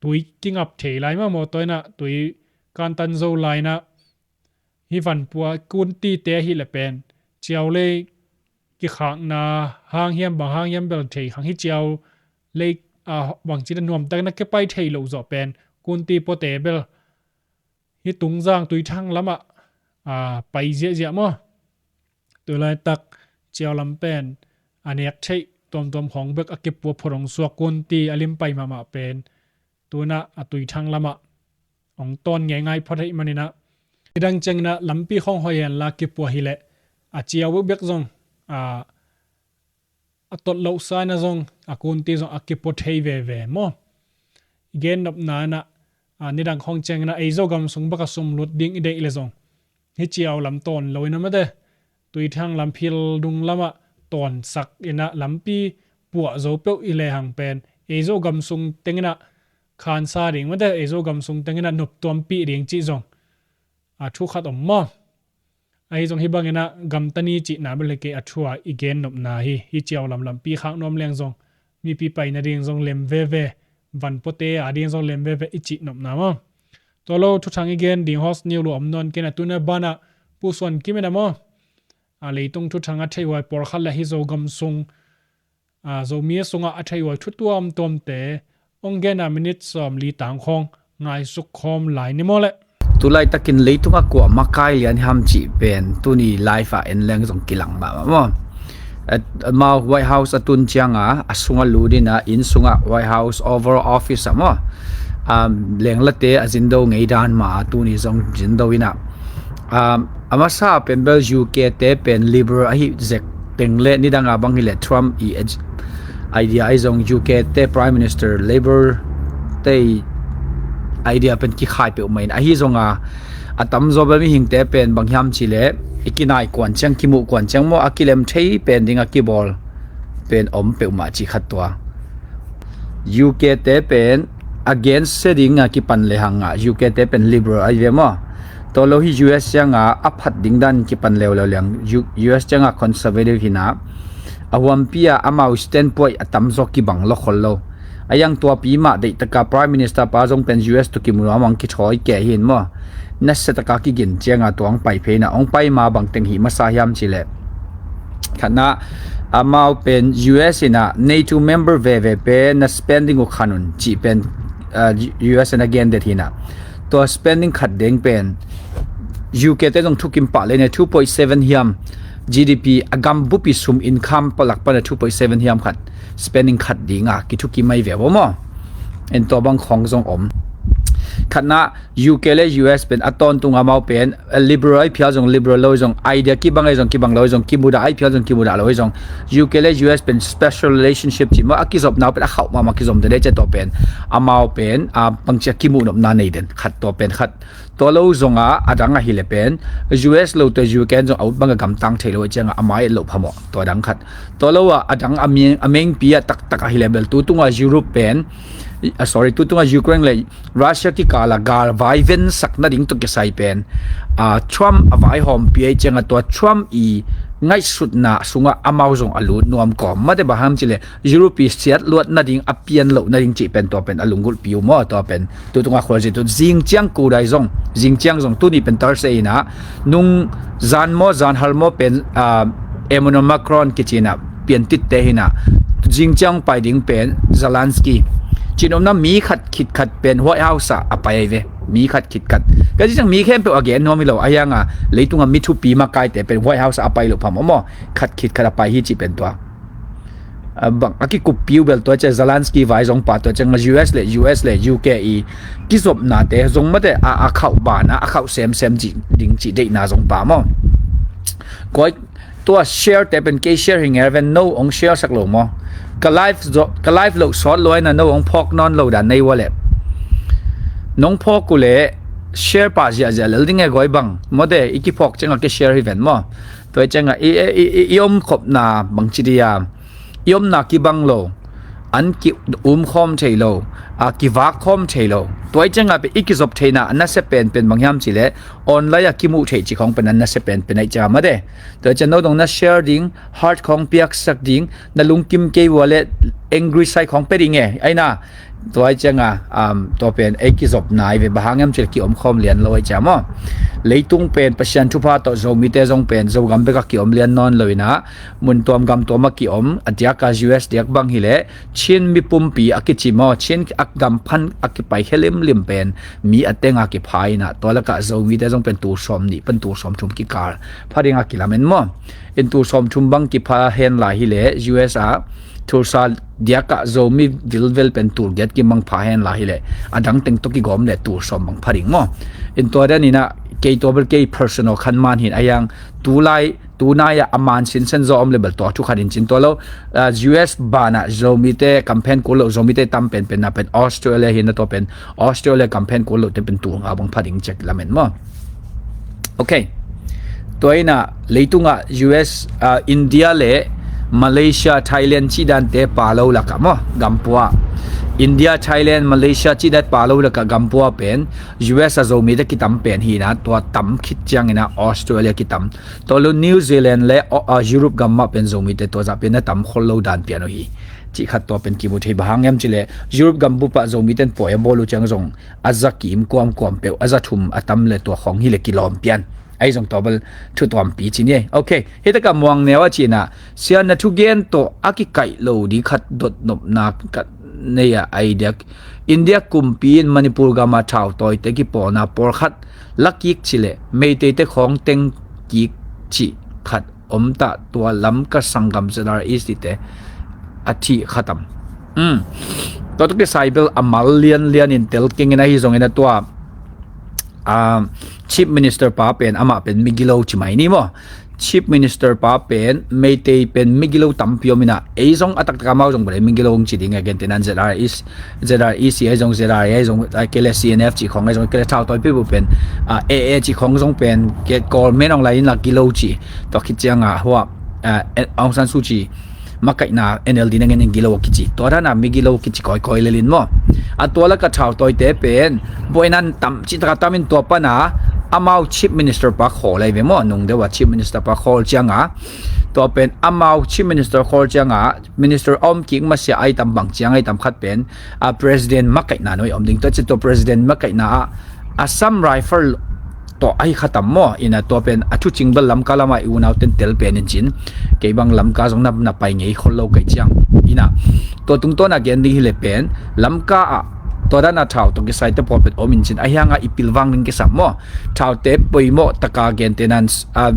tui kingap thei lai mah, mawtaw in ah tui kantan zo lai in ah, hih vanpua kuntite ahih leh pen ciau lei kikhakna hang hiam, bang hang hiam bel thei khang, hih ciau lei, a, bangci dan nuamtak in ah kipai thei loh zawh pen kunti puate bel hih Tungzang Tuithang lamah, a, pai ziahziah maw. Tulaitak ciau lam pen a nek theih tuamtuam khawng bek a kipua phot hong suak, kunti a lim pai mahmah pen tu in ah a Tuithang lamah hong tawn ngeingai phot ahih manin ah, nidang ciangin ah lampi khawng hoih hen la kipua hi leh a ciau bekbek zong, a, a tot lohsa in ah zong a kunti zong a kipua thei veve maw. I gennopna in ah, a, nidang khawng ciangin ah ei Zogam sung bek a sum lut ding i deih leh zong hih ciau lam tawn lo in ah, mate, Tuithang lam, Phildung lamah tawnsak in ah lampi puah zo peuh i lehang pen ei Zogam sung teng in ah khansa ding, mate, ei Zogam sung teng in ah noptuampih ding cih zong, a, thu khat om maw. Ahi zong hih bangin ah gamta ni cihna bel hi kei, a thu a i gennopna hi. Hih ciau lam lampi khak nuam leng zong mipi pai nading zong lem veve, vanpuate ading zong lem veve i cihnopna maw. Tua lo thuthang i gen ding host Niu Lu om nawn kei in ah, tu in ah banah Pu Suan Kim in ah maw, a, leitung thuthang a theihhuai pawlkhat leh hih Zogam sung, a, Zomi sungah a theihhuai thu tuamtuamte hong gen a, minute sawmli tang khawng ngaisuk khawm lai ni maw leh. Tulaitakin leitungah kua makai lian hiam cih pen tuni live ah en leng zong kilang mahmah maw. A, amau White House a tun ciangin a sungah lut in ah, inn sungah, White House Oval Office ah maw, um, lenglate a zindo ngei dan mah a tuni zong zindo in ah, um, a masa pen bel U K te pen Liberal ahi zek teng leh nidang a bang hi leh Trump i ag-, idea ahi zong, U K te Prime Minister, Labor te idea pen kikhai peuhmah in, ahi zongin a tamzaw bel mihingte pen bang hiam cih leh i kinai kuan ciang, kimuh kuan ciang maw, a kilem thei pen ding a kibawl pen om peuhmah cih khat tua. U K te pen against se ding a kipan lehang a, U K te pen Liberal ahi ve maw. Tua lo hi U S ciangin a phat ding dan kipan leuleu leng, U-, U S ciangin a conservative hi in ah, a huampi ah amau standpoint a tamzaw kibang lo khol lo. A hiang tuapi mah deihtak a Prime Minister pa zong pen U S tawh kimu a mang kithawi kei hi in maw. Nasia tak a kigin ciangin a tua hong pai phei in ah, hong pai ma bang teng hih masa hiam cih leh, khatna, amau pen U S in ah NATO member veve pen na spending uh khan un cih pen, ah, U S in a gen det hi in ah. Tua spending khat ding pen U K te zong thukim pah leh in ah two point seven hiam G D P, a gambupi sum income palak pan a two point seven hiam khat spending khat ding a kithukim ahi ve uh maw. En, tua bang khawng zong om. Khatna, U K le U S pen a tawntung amau pen, a Liberal ahi phial zong Liberal lo hi zong, idea kibang ahi zong kibang lo hi zong, kimudah ahi phial zong kimudah lo hi zong, U K le U S pen special relationship cih maw, a kizopna uh pen a khauh mahmah kizom dede, tua pen amau pen, a, bangci a kimuh nopna nei den, khat, tua pen khat. Tua lo zongin a dang ahih leh pen U S lo tawh U K in zong a ut bang a gamtang thei lo ahih ciangin a mai et loh phamawh, tua dang khat. Tua lo a, a dang a meng, a mengpi a taktak ahih leh bel tu tungah Europe pen, ah, sorry, tu tungah Ukraine le Russia kikal a galvai vensak nading tawh kisai pen, ah, Trump a vaihawmpi ahih ciangin tua Trump i ngaihsutna sungah amau zong a lut nuam kawm. Mate, bang hang hiam cih leh Europe i siat luat nading, a pian loh nading cih pen tua pen a lunggulhpi uh maw, tua pen tu tungah khualzin tu zing ciang kudai zong, zing ciang zong, tuni pen Thursday in ah, nung zan maw, zan hal maw pen, ah, Emmanuel Macron kici in ah, piantit te hi in ah, zing ciang pai ding pen Zelensky. Cihnopna, mi khat khit khat pen White House ah a pai ahi ve. Mi khat khit khat. Ka ci ciang mi khempeuh a gen nuam hi lo, a hiang a leitung a mi thupi makaite pen White House ah a pai loh phamawh maw. Khat khit khat a pai hi cih pen tua. A bang, a kikuppi uh bel tua ciang Zelensky vaizong pa, tua ciang U S le, U S le U K i kizopnate zong mate a, a khauh ban a, a khauh semsem cih ding cih deihna zong pa maw. Koi, tua share te pen kei share hi ngel ven, no hong share sak lo maw. Ka live zo, ka live loh sawt lua in ah no hong phawk nawn lo dan nei ua leh. Nong phawk uh leh share pah ziahziah lel ding e, koi bang. Mawte, i kiphawk ciang a kei share hi ven maw. Tua ciang a i, i, i, i omkhopna bangci dia, i omna kibang lo. an ki um khawm thei lo, a kivak khawm thei lo. Tua i cianga pen i kizop theihna a nasia penpen bang hiam cileh online a kimuh theih ci khawng pen an nasia penpen aih cianga mate. Tua i ciang no dong na share ding, heart khawng piaksak ding, na lungkim kei ua le angry sai khawng pe ding e aina. Tua i cianga um, tua pen ei kizopna i ve bang hang hiam cileh kiom khawm lian lo aih ciang maw. Leitung pen Pasian thupha tawh Zomite zong pen Zogam beka kiom lian nawn lo ina, mun tuam gam tuam a kiom a diaka U S diak bang hileh Chin mipumpi a kici maw, Chin a gam phan a kipai khe limlim pen mi a tenga kipha ina, tua lakah Zomite zong pen tul sawm nih pan tul sawm thum kikal pha dinga kilamen maw. In tul sawm thum bang kipha hen lai hileh U S a Tulsa diakah Zomi vilvel pen tul giat kimang pha hen lai hileh a dang teng tawh kigawm le tul sawm bang pha ding maw. In tua dan ina kei tua bel kei personal khan man hin a hiang tulai tunai ah a man sinsen zaw om le bel tua thu khat in cin tua lo. U S banah Zomite campaign kul lo, Zomite tam penpen na pen Australia hi na tua pen Australia campaign kul lo te pen tul nga bang pha ding cek lamen maw. Ok. Tua ina leitungah U S, uh, India le Malaysia, Thailand cih dante pa lo lakah maw gampua. India, Thailand, Malaysia cih dat pa lo lakah gampua pen U S a Zomite kitam pen hina, tua tam khit ciangina Australia kitam. Tua lo New Zealand le uh, Europe gam mah pen Zomite tua zah pen na tam khol lo dan pian uh hi. Cih khat tua pen kimu thei bang hang hiam cileh Europe gam bupah Zomite in pawi a bawl uh ciang zong a za kim kuamkuam peuh, a za thum a tam le tua khawng hileh kilawm pian. Ahi zong tua bel thu tuampi ci ni ei. Ok, hitakah muang neu a cina sianna thugen tawh a kikaih lo di khat dotnopna ka nei a ai diak. India kumpi in Manipur gama thau tawite kipawlna pawlkhat lakik cileh Meiteite khawng teng kik cih khat om ta tua Lamka sanggam Z R A tite a thih khatam. Um. Tua tuk kisai bel a mal lianlian in tel kengin ahi zongin a tua uh, Chief Minister pa pen amah pen migilo ci mai ni maw. Chief Minister pa pen Meitei pen migilo tampi om ina ei zong a taktak amau zong bel migilo ci ding a gentehna Z R A, Z R A C ahi zong Z R A ahi zong kele C N F ci khawng ahi zong kele thau tawi pibu pen uh, A A ci khawng zong pen ke kawlmen ong lai in la gilo ci. Tua khit cianga hua uh, Aung San Suu Kyi makaihna N L D na ngen in gilo a kici. Tua dana migilo kici kawikawi lelin maw. A tua laka thau tawite pen buainan tam citaka tamin tua pana amau Chief Minister pa khawl ahi ve maw. Nung deuha Chief Minister pa khawl cianga tua pen amau Chief Minister khawl cianga Minister a om kik masia ahi tam bang ciang ahi tam khat pen a President makaihna nuai om ding tua ci tua President makaihna ah Assam Rifle tawh ahi khatam maw. Ina tua pen a thucing bel Lamka lama i unauten tel pen in cin kei bang Lamka zong na, na pai ngei khol lo kai ciang ina tua tungtawna gen ding hileh pen Lamka ah tua dana thau tawh kisaite pawl pen om in cin a hianga i pilvang ding kisam maw. Thaute poimawh taka gentehna uh,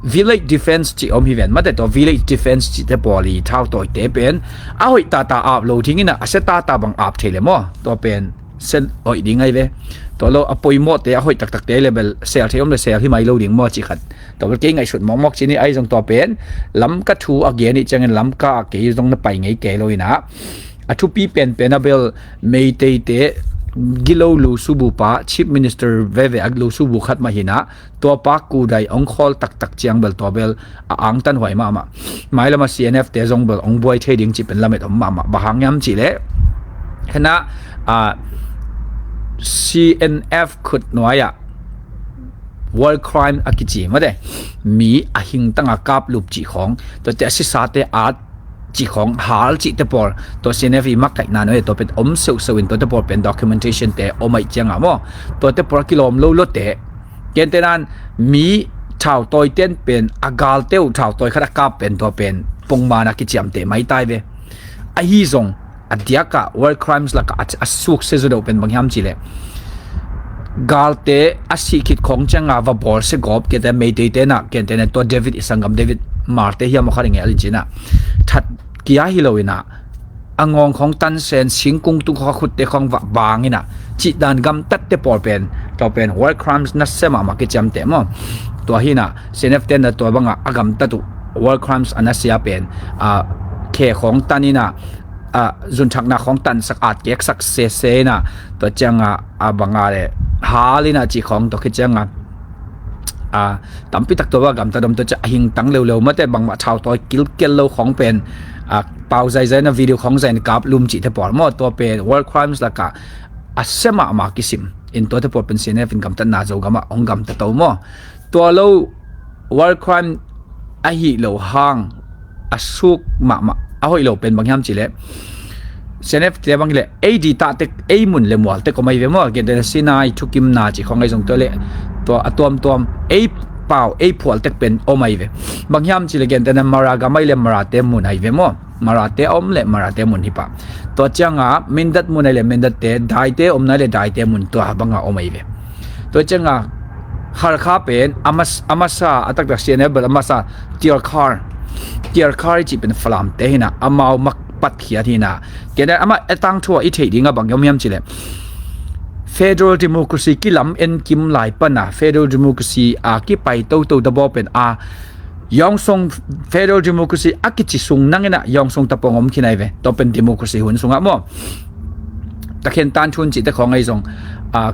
village defense ci om hi ven mate tua village defense cite pawl i thau tawite pen a hoih tata ap lo thingina a sia tata bang ap thei le maw. Tua pen sen oih ding ahi ve. Tua lo a poimawhte a hoih taktakte le bel sel thei om le sel hi mai lo ding maw ci khat. Tua bel kei ngaihsut mawkmawk ci ni ahi zong tua pen Lamka thu a gen ih ciangin Lamka a kei zong na pai ngei kei lo ina a thupi penpen a bel Meiteite gilo lusubu pa Chief Minister veve a lusubu khat mah hina tua pa kudai ong khawl taktak ciang bel tua bel a angtan huai mahmah. Mailama C N F te zong bel ong buai thei ding ci pen lamet om mahmah bang hang hiam cileh hena uh, C N F khut nuai ah war crime a kici mate mi a hingtanga kaplup ci khawng tuate a sisate at ci khawng hal cihte pawl tua C N F i makaihna nuai tua pen om seuhseuh in tuate pawl pen documentation te om aih cianga maw. Tuate pawl kilawm lo lote Gentehna mi thau tawiten pen a galte uh thau tawi khat a kap pen tua pen pongmana kiciamteh maitai ve. Ahi zong a diakah war crimes lakah a, a sukse zaw deuh pen bang hiam cileh galte a sih khit khawng cianga va bawl se gawp kete Meiteite na gentehna tua David i sanggam David Marte hiam aw khat i ngehlin cinah that kia hi lo inah a ngawng khawng tansen singkung tung khawng a khutte khawng vah bang inah cihdan gamtatte pawl pen tua pen war crimes nasia mahmah kiciamteh maw? Tua hinah C N F tenna tua bangah a gamtat uh war crimes a nasia pen a khe khawng tan inah a zunthakna khawng tansak atkeksak sese inah tua ciangah a banga le hal inah cih khawng tua khi ciangah a tampi tak tua bangah gamtat om tua ciah a hingtang leuleu mate bangmah thau tawi kilkel lo khawng pen a pau zaizai na video khawng zai na kap lum cihte pawl maw, tua pen war crimes lakah a sia mahmah kisim in tuate pawl pen C N F in gamtatna Zogam ah hong gamta to maw. Tua lo war crime ahih lo hang a suk mahmah a hoih lo pen bang hiam cih leh C N F te bang leh ei di tah tek, ei mun le mual tek om ahi ve maw. Gentehna Sinai thukimna cih khawng ahi zong tua leh tua a tuamtuam ei pau ei phual tek pen om ahi ve. Bang hiam cih leh gentehna Mara gam ahi leh Marate mun ahi ve maw. Marate a om leh Marate mun hi pah. Tua ciangah Mindat mun ahi leh Mindatte, Daite omna ahi leh Daite mun tua bangah om ahi ve. Tua ciangah Halkha pen a mas-, a masa a taktak C N F bel a masa Tialkhar, Tialkhar i cih pen Falamte hi na, amau mak patkhiat hi na. Kei na amah a tangthu ah i theih dingah bang om hiam cih leh federal democracy kilam en kim lai pana federal democracy a kipai toto ta baw pen a Yawngsong federal democracy a kici sung nang in ah Yawngsong tapong om khin ahi ve. Tua pen democracy hun sungah maw, takhen tan thun cihte khawng ahi zong, a,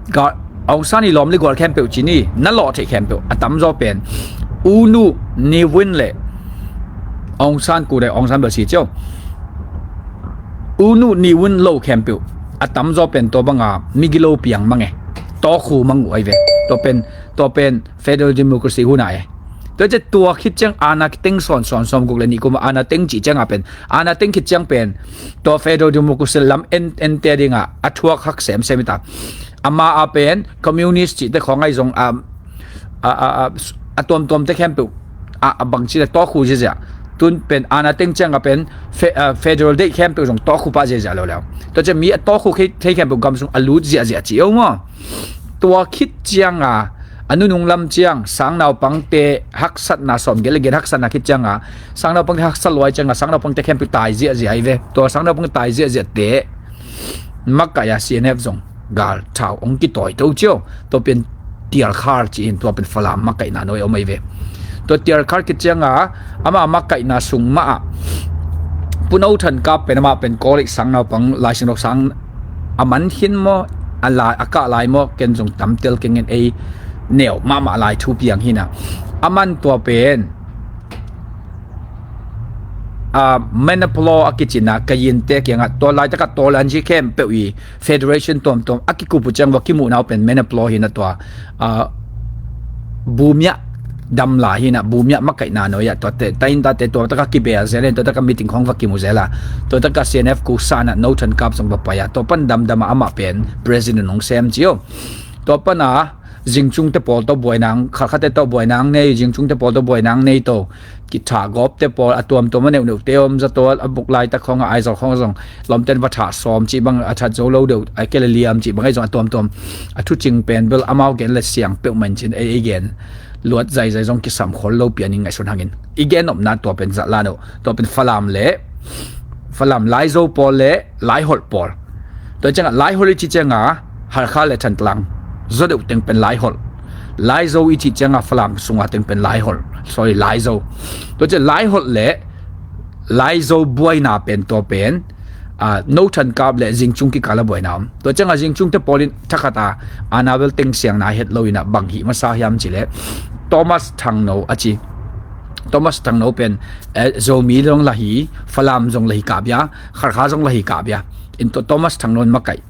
ga, Aung San i lawm le gual khempeuh ci ni, na lawh theih khempeuh a tamzaw pen U Nu, Ne Win le Aung San, ku dai Aung San bel si cio, U Nu, Ne Win lo khempeuh a tamzaw pen tua banga migilo piang mang e, tawkhu mang uh ahi ve. Tua pen, tua pen federal democracy hun ah e. Tua ciah tua khit ciang aana kiteng sawn sawn sawmguk le nih kum ah aana teng cih ciangah pen, aana teng khit ciang pen tua federal democracy lam en, ente dingah a thuak hak semsem hi ta. Ama a pen communist cihte khawng ahi zong a, a, a, a, a tuamtuamte khempeuh a, a bangci le tawkhu ziazia. Tun pen aana teng ciangah pen fe-, a, federal deih khempeuh zong tawkhu pah ziazia lo leu. Tua ciah mi a tawkhu thei khempeuh gam sung a lut ziahziah ci o maw. Tua khit cianga a nunung lam ciang sangnaupangte haksatna sawm gelh le gelh haksatna khit cianga sangnaupangte haksa luai cianga sangnaupangte khempeuh tai ziahziah ahi ve. Tua sangnaupang tai ziahziahte makaih a C N F zong gal thau hong kitawi to cio. Tua pen Tialkhar ci-in tua pen Falam makaihna nuai om ahi ve. Tua Tialkhar khit cianga ama makaihna sung mah ah Pu No Than Kap pen amah pen college sangnaupang laising dok sang a man khin maw, a lai, a kah lai maw, ken zong tamtel kengin ei neu mahmah lai thu piang hi na. A man tua pen a, Manipur a kicina ka yinte kiangah tua laitakah tua lanci khempeuh i federation tuamtuam a kikup uh ciang va kimuhna uh pen Manipur hi na tua, a, Bumiah damla hi na, Bumiah makaihna nuai ah tua te, taintate tua taka kibel zel in, tua taka meeting khawng va kimu zel a, tua taka C N F kusa na No Than Kap zong va pai a, tua pan damdam a amah pen president hong sem cio. Tua pana Zingchungte pawl tawh buainang, Khalkhate tawh buainang nei, Zingchungte pawl tawh buainang nei tawh kithah gawpte pawl a tuamtuam a neuhneuhte om, zato a buk laitak khawngah Aizawl khawngah zong lawmten va thah sawm cih bang a that zo lo deuh a kei le liam cih bang ahi zong a tuamtuam a thucing pen bel amau gen le siang peuhmah in cin ei, ei gen luat zaizai zong kisam khol lo pian in ngaihsun hangin i gen nopna tua pen zahlan uh, tua pen Falam le Falam Laizo pawl le Laiholh pawl. Tua ciangah Laiholh i cih ciangah Halkha le Thantlang zaw deuh teng pen Laiholh. Laizo i cih ciangah Falam sunga teng pen Laiholh. Sorry, Laizo. Tua ciah Laiholh le Laizo buaina pen tua pen, a, No Than Kap le Zingchung kikal a buaina om. Tua ciangah Zingchungte pawl in thakhat a, a na bel teng siangna het lo in a bang hih masa hiam cih leh Thomas Thangno a ci. Thomas Thangno pen, eh, Zomi zong la hi, Falam zong la hi kah bia, Khalkha zong la hi kah bia. In tua Thomas Thangno in makaih,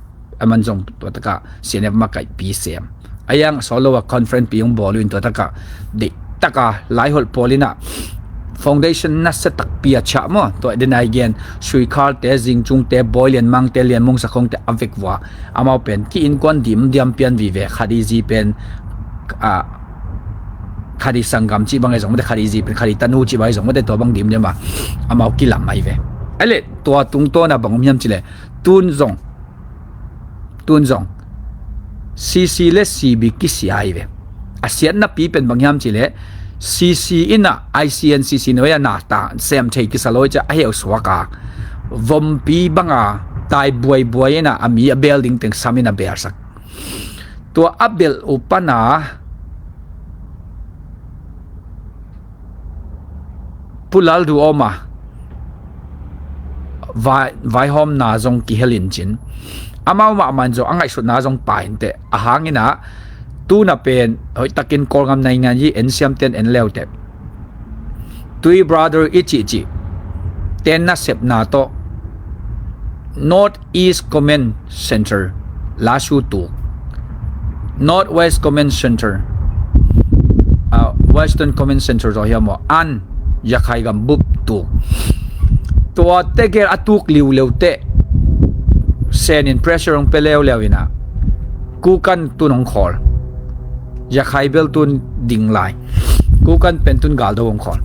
a man zong tua takah C N F makaihpi sem. A yang solo a conference pi hong bawl uh in tua takah deih taka Laiholh pawl in a foundation nasa takpi a ciah maw. Tua den a i gen Suikhalte, Zingchungte, Bawi Lian Mangte, Lian Mung Sakhongte a vek vua. Amau pen ki innkuan dimdiam pian vive, Khadiji pen, a, Khadi sanggam cih bang ahi zong mate, Khadiji pen Khadi tanu cih bang ahi zong mate, tua bang dimdiam a amau kilam ahi ve. Ahi leh tua tungtawn a bang om hiam cih leh tun zong, tun zong C C le C B kisia ahi ve. A siatnapi pen bang hiam cih leh C C in a I C N C C nuai a na ta sem thei kisa lo i ciah a heu suak a, vompi banga tai buaibuai in a, a mi a bel ding teng sam in a belsak. Tua a belh uh pana Pu Lalduhoma vai, vaihawmna zong kihel in cin. Amau mahmah in zong a ngaihsutna zong pai inteh. A hang in a tuna pen hoihtakin Kawlgam naingan i en siamten en leuteh. Tui Brother i cihcih te nasepna tawh North East Command Center Lashu tuk, North West Command Center, uh, Western Command Center tawh hiam maw, an Yakhai gam bup tuk. Tua tegel a tuk liuleu teh Sen in pressure hong pia leuleu inah Kukan tun hong khawl. Yakhai bel tun ding lai. Kukan pen tun galdo hong khawl.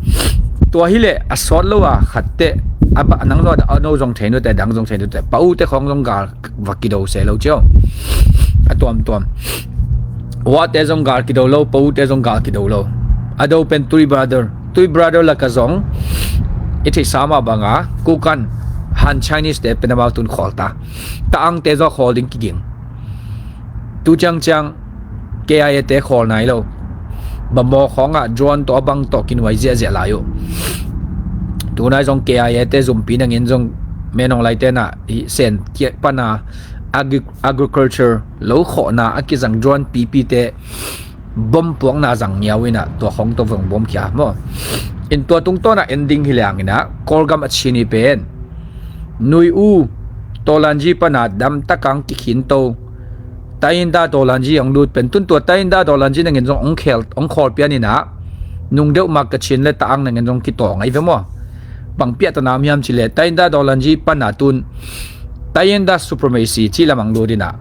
Tua hileh a sawt lo a khat teh a ba nang zaw a no zong thei nute, dang zong thei nute, pa u te khawng zong gal va kido se lo cio. A tuamtuam. Wate zong gal kido lo, pa u te zong gal kido lo. A do pen Three Brother. Three Brother laka zong i theihsa mah banga Kukan, Han Chinese te pen amau tun khawl ta. Taang te zaw khawl ding kiging. Tu ciangciang K I A te khawl nai lo. Bamaw khawngah drone tawh a bang tawh kinuai ziahziah lai uh. Tunai zong K I A te zumpi nangin zong Menawng lai tenah i Sen kiak pana agri-, agriculture lo khawhna a kizang drone pipi te bom puakna zang ngiau inah tua khawng tawh vong bom khia maw. In tua tungtawnah ending hi liang inah Kawlgam a Chin i pen Nui U Tawlanji pana damtakang kikhinto Tayinda Tawlanji hong lut pen tun tua Tayinda Tawlanji nangin zong hong khel, hong khawl pian inah nung deuh mak ka Chin le Taang nangin zong kitawng ahi ve maw. Bang piahtana om hiam cileh Tayinda Tawlanji pana tun Tayinda supremacy cih lamang lut inah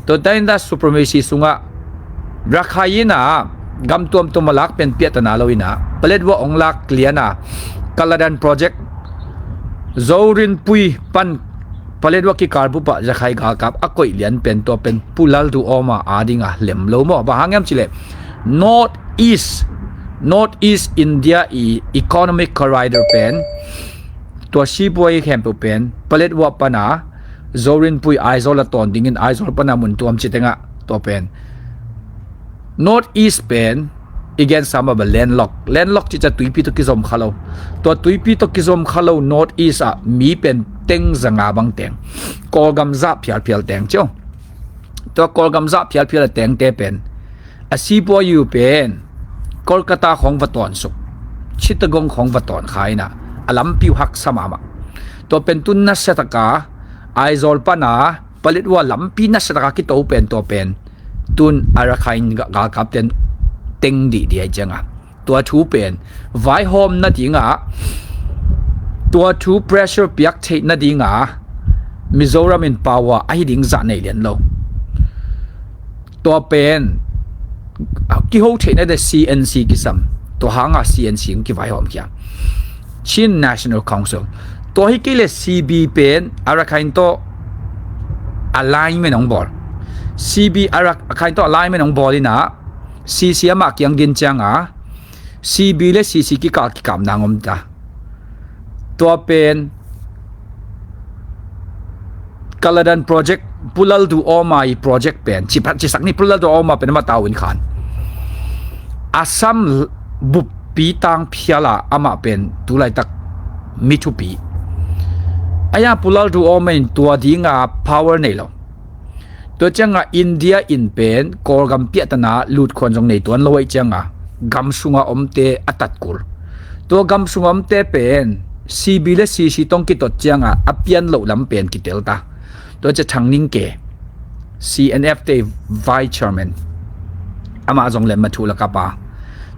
tua Tayinda supremacy sungah Rakhine inah gam tuamtuam a lak pen piahtana lo inah paletwa hong lak liana Kaladan project Zorinpui pan paletwa kikal bupah Rakhine galkap a koih lian pen tua pen Pu Lalduhoma a dinga lem lo maw. Bang hang hiam cileh North East, North East India i economic corridor pen tua sipuai khempeuh pen paletwa pana Zorinpui Aizawl a tawn dingin Aizawl pana mun tuam ci tengah tua pen North East pen i gensa mah bel landlock, landlock cica tuipi tawh kizom kha lo. Tua tuipi tawh kizom kha lo North East ah mi pen teng zanga bang teng Kawlgam zah phialphial teng cio. Tua Kawlgam zah phialphial a tengte pen a sipuai uh pen Kolkata khawng va tawnsuk, Chittagong khawng va tawn kha inah a lampi uh haksa mahmah. Tua pen tun nasiataka Aizawl pana paletwa lampi nasiataka kito pen tua pen tun Arakhine ga-, galkap ten teng dih dih ai cianga tua thu pen vaihawm nadinga tua thu pressure piak theih nadinga Mizoram in power ahi ding zah nei lian lo. Tua pen kiho theihna de C N C kisam. Tua hanga C N C hong kivaihawm khia. Chin National Council. Tua hi kei le C B pen Arakhine tawh alignment hong bawl. C B Arakhine tawh alignment hong bawl inah C C amah kiang din cianga C B le C C kikal kikapna hong om ta. Tua pen Kaladan project, Pu Lalduhoma i project pen ci phat cisak ni, Pu Lalduhoma pen amah tau in khan Assam buppi tang phiala amah pen tulaitak mi thupi. Aya Pu Lalduhoma in tua dinga power nei lo. Tua cianga India in pen Kawlgam piahtana lutkhuan zong nei tuan lo aih cianga gam sunga omte a tatkul. Tua gam sunga omte pen C B le C C tawh kitot cianga a pian loh lam pen kitel ta. Tua cia Thang Ning Ke, C N F te vice chairman, amah zong lemma thu laka pa.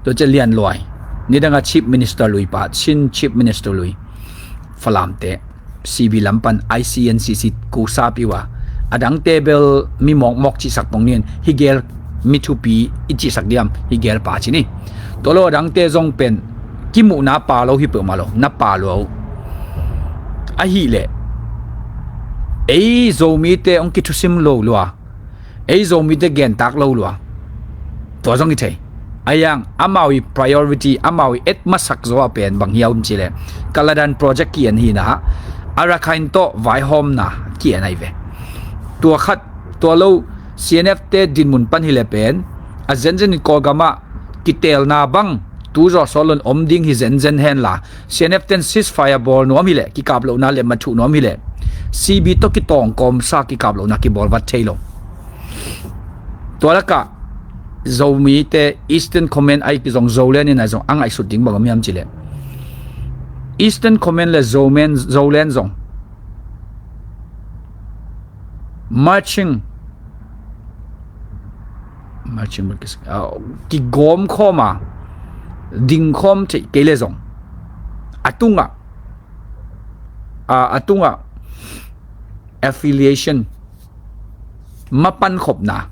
Tua cia Lian Luai, nidanga chief minister lui pa, Chin chief minister lui, Falamte. C B lam pan I C N C C kusapi uh a, a dangte bel mi mawkmawk cihsak pong nin, hi gel mi thupi i cihsak diam, hi gel pa ci ni. Tua lo a dangte zong pen kimuhna pa lo hi peuhmah lo, na pa lo uh. Ahileh ei Zomite hong kithusim lo lua, ei Zomite gentak lo lua. Tua zong i thei. Ayang amau i priority, amau i et masak zaw a pen bang hiam cileh Kaladan project ki-en hina, Arakhine tawh vaihawmna ki-en ahi ve. Tua khat, tua lo C N F te dinmun pan hileh pen a zenzen in Kawlgamah kitelna bang tu zawh sawt lon om ding hi zenzen henla, C N F ten ceasefire bawl nuam hileh, kikap lohna lemma thuh nuam hileh, C B tawh kitawng kawmsa kikap lohna kibawl vat thei lo. Tua lakah Zomite Eastern Command ai kizong Zoland in ai zong a ngaihsut ding bang om hiam cileh, Eastern Command le Zomen, Zoland zong marching, marching, ah, kigawm khawm a, ding khawm theih kei le zong, a tungah, ah, a tungah affiliation, mapan khopna,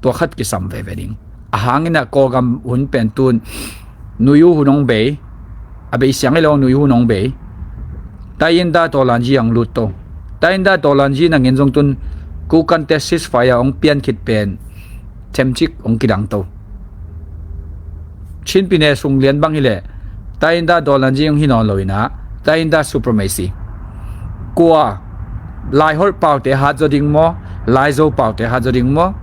tua khat kisam veve ding. A hang in ah Kawlgam hun pen tun nuiyu hun hong bei, a bei siang hi lo, nuiyu hun hong bei. Tayinda Dolanji hong lut to. Tayinda Dolanji nangin zong tun Kokante ceasefire hong pian khit pen themcik hong kidang to. Chin pyine sung lian bang hi leh Tayinda Dolanji hong hi nawn lo in ah, Tayinda supremacy. Kua, Laiholh paute hat zaw ding maw, Laizo paute hat zaw ding maw,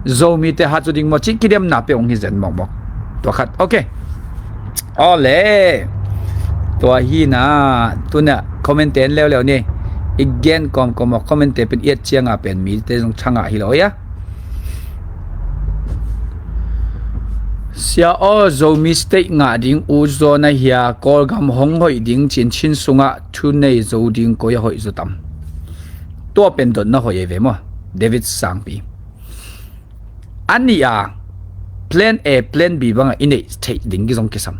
Zomite hat zaw ding maw, cih kidemna peuh hong hi zen mawkmawk. Tua khat, ok. Aw le. Tua hi in ah, tun ah comment-te en leuleu ni. I gen kawmkawm aw, comment-te pen i et ciang a pen mite zong thangah hi lo hia. Sia aw, Zomi State ngah ding ut zaw na hia, Kawlgam hong hoih ding ci-in Chin sungah thu nei zo ding koi a hoih zaw tam? Tua pen dotna hoih ei ve maw, David Sangpi. A nih a, plan A, plan B bangah i neih theih ding zong kisam.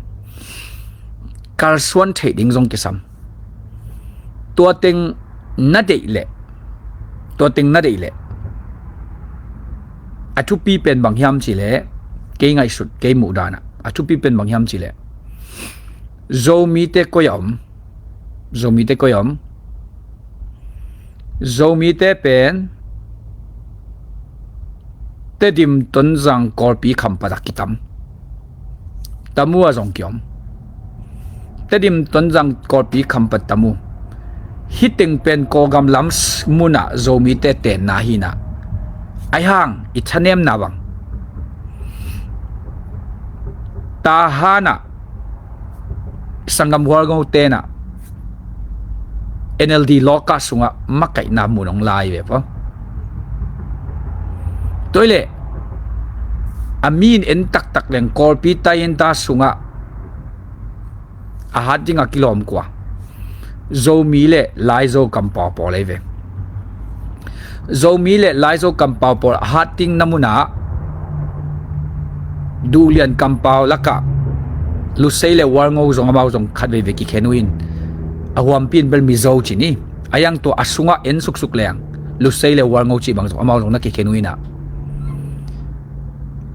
Kalsuan theih ding zong kisam. Tua teng na deih leh, tua teng na deih leh, a thupi pen bang hiam cih leh, kei ngaihsut, kei muhdan ah a thupi pen bang hiam cih leh, Zomite koi a om, Zomite koi a om, Zomite pen Tedim, Tonzang, Kawlpi, Khampat ah kitam. Tamu ah zong kiom. Tedim, Tonzang, Kawlpi, Khampat, Tamu. Hih teng pen Kawlgam lam s-, mun ah Zomite tenna hi in ah, ahi hang i thanemna bang, Tahan ah sanggam Hualngote in ah N L D lawka sungah makaihna mun hong lai ve paw. Tua hi leh a mi in en taktak leng Kawlpi Tayinda sungah a hat ding a kilawm kua? Zomi le Laizo kampau pawl ahi ve. Zomi le Laizo kampau pawl a hat ding na mun ah Duhlian kampau lakah Lusei le Hualngo zong amau zong khat veivei kikhen uh in, a huampi in bel Mizo ci ni. A hiang tua a sungah en suksuk leng Lusei le Hualngo cih bang zong amau zong na kikhen uh in ah,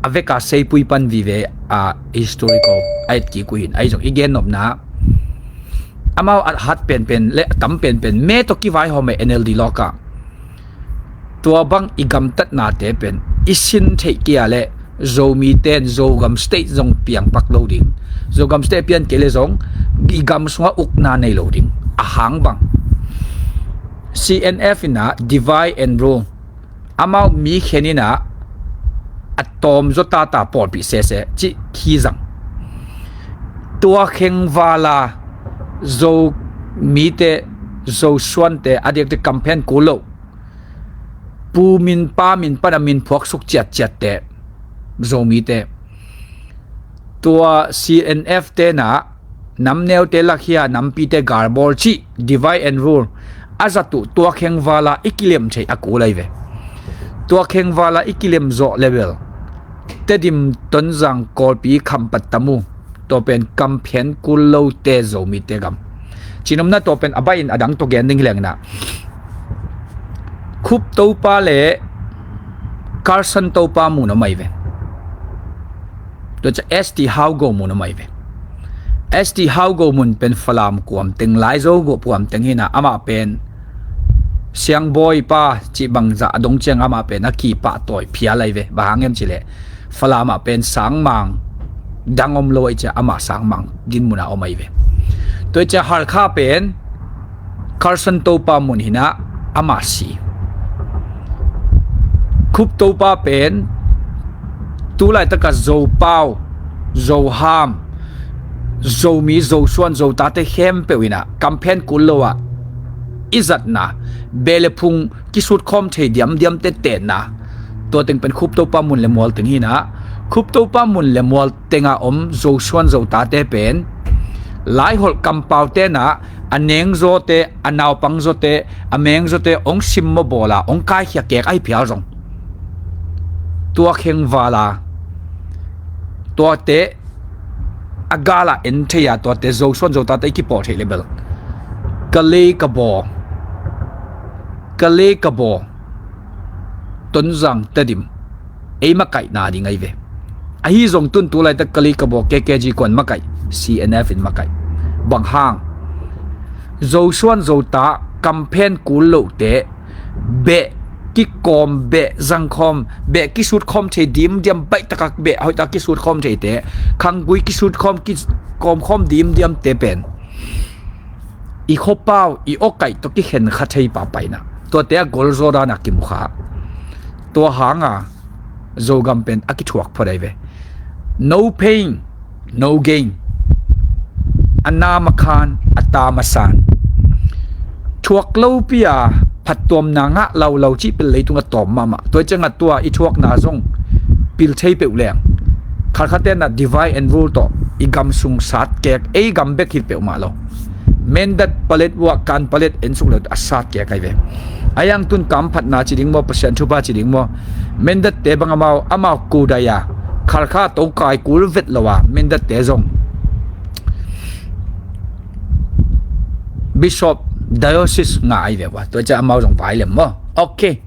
a veka seipui pan vive a historical a et kik uh in, ahi zong i gen nopna, amau a hat penpen le a tam penpen me tawh kivaihawm e N L D lawka. Tua bang i gamtatnate pen i sin theih kei a leh Zomite in Zogam State zong piangpak lo ding. Zogam State pian kei leh zong i gam sungah ukna nei lo ding. A hang bang, C N F in ah divide and rule, amau mi khen in ah a tawm zaw tata pawlpih sese cih khi zang. Tua kheng vala Zomite, Zosuante a diakte kamphen kul lo, pu min pa min pan a min phuaksuk ciatciatte Zomite, tua C N F te in ah namneute lakhia nampite galbawl cih divide and rule a zat uh tua kheng vala i kilem thei a kul ahi ve. Tua kheng vala i kilem zawh level Tedim, Tonzang, Kawlpi, Khampat, Tamu, tua pen kamphen kul lote Zomite gam. Cihnopna tua pen a baih in a dang tawh gen ding hi leng in ah Khup Topa le Carson Topa mun om ahi ve. Tua ciang S T Haugo mun om ahi ve. S T Haugo mun pen Falam kuam teng, Laizo kuam teng hi in ah, amah pen Siangbawi pa cih bangzah a dong ciang amah pen a kipahtawi phial ahi ve. Bang hang hiam cih leh Falam ah pen sangmang dang om lo ahih ciang amah sangmang dinmun ah om ahi ve. Tua ciang Halkha pen Carson Topa mun hi in ah amah si. Khup Topa pen tu laitak a Zopau, Zoham, Zomi, Zosuan, Zotate khempeuh in ah kamphen kul lo ah i zatna, beh le phung kisut khawm thei diamdiamte tenna, tua teng pen Khup Topa mun le mual teng hi in ah, Khup Topa mun le mual teng a om Zosuan, Zotate pen Laiholh kampau tenah a nengzawte, a naupangzawte, a mengzawte hong simmaw bawla hong kaikhia kek ahi phial zong, tua khengvala tuate a gala en thei a, tuate Zosuan Zotate i kipawl theih le bel ka lei ka baw, ka lei ka baw, Tonzang, Tedim, ei makaihna ding ahi ve. Ahi zong tun tu laitak ka lei ka baw K K G kuan makaih, C N F in makaih. Bang hang? Zosuan Zota kamphen kul lote beh kikawm, beh zangkhawm, beh kisutkhawm thei dimdiam, baih taka beh hoih taka kisutkhawm theite, khanggui kisutkhawm, kikawmkhawm dimdiamte pen i khuapau, i awkaih tawh kikhen kha thei papaina, tuate a golzaw dana kimukha. Tua hanga Zogam pen a kithuak phot ahi ve. No pain, no gain. A nam a khan, a tam a san. Thuak lopi a phattuamna ngah laulau cih pil leitung a tawm mahmah. Tua ciangah tua i thuakna zong pil thei peuh leng, khalkhatte na divide and rule tawh i gam sung sat kek, ei gam bek hi peuhmah lo. Mindat palet uah kan palet ensuk lo a sat kek ahi ve. A yang tun kamphatna ci ding maw, Pasian thupha ci ding maw, Mindatte bang amau, amau kudai a, khalkha tokai kul vet lo a, Mindatte zong Bishop, Diocese ngah ahi ve ua. Tua ciah amau zong vai lem maw? Ok.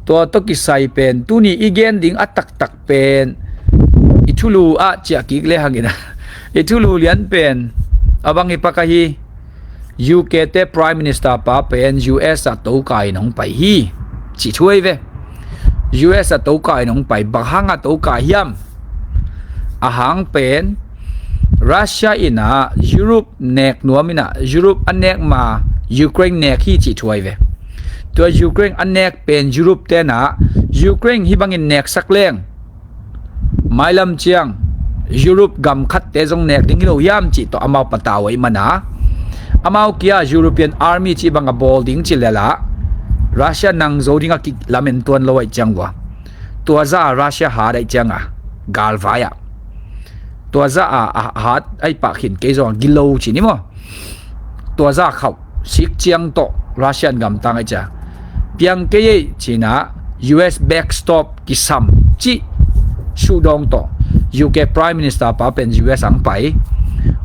Tua tawh kisai pen tuni i gen ding a taktak pen i thulu ah ciah kik le hangin a, i thulu lian pen a bang hi pak ahi. U K te Prime Minister pa pen U S ah tokai in hong pai hi, cih thu ahi ve. U S ah tokai in hong pai, bang hang ah tokai hiam? A hang pen Russia in a Europe nek nuam in a, Europe a nek ma Ukraine nek hi, cih thu ahi ve. Tua Ukraine a nek pen Europe ten a, Ukraine hih bangin neksak leng mailam ciang Europe gam khatte zong nek ding hi lo hiam cih tawh amau patau ahih man a, amau kia European Army cih bang a bawl ding ci lel a, Russia nang zo ding a kilamen tuan lo ahih ciang ua. Tua zah a Russia hat ahih ciang a, galvai ah tua zah a, a hat ahih pah khin kei zong a gilo ci ni maw? Tua zah khauh sik ciang tawh Russian gamtang ahih ciang piang kei ei ci-in a, U S backstop kisam cih suhdawng tawh U K Prime Minister pa pen U S ah hong pai.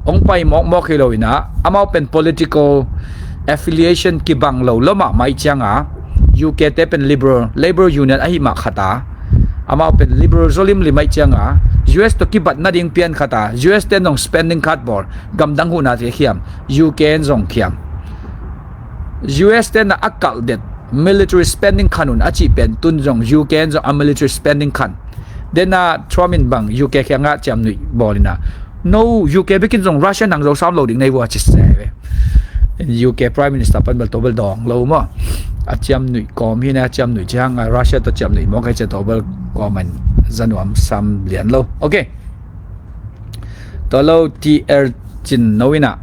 Hong pai mawkmawk hi lo in a, amau pen political affiliation kibang lo lo mahmah ahih ciang a, U K te pen Liberal, Labour Union ahih mah khat a, amau pen Liberal zaw limlim ahih ciang a, U S tawh kibat nading pian khat a, U S ten zong spending cut bawl, gamdang huhnate khiam, U K in zong khiam. U S ten a kalh det military spending khan un a cih pen tun zong U K in zong a military spending khan. Den a Trump in bang U K kiangah ciamnuih bawl in a, no, U K bekin zong Russia nang zo sam lo ding nei vua ci se ve. U K Prime Minister pan bel tawh bel dawng lo maw? A ciamnuih kawm hi na, a ciamnuih ci hang a, Russia tawh ciamnuih mawk hi ci a, tawh bel kawm an za nuam sam lian lo. Ok. Tua lo T R Cin No in a,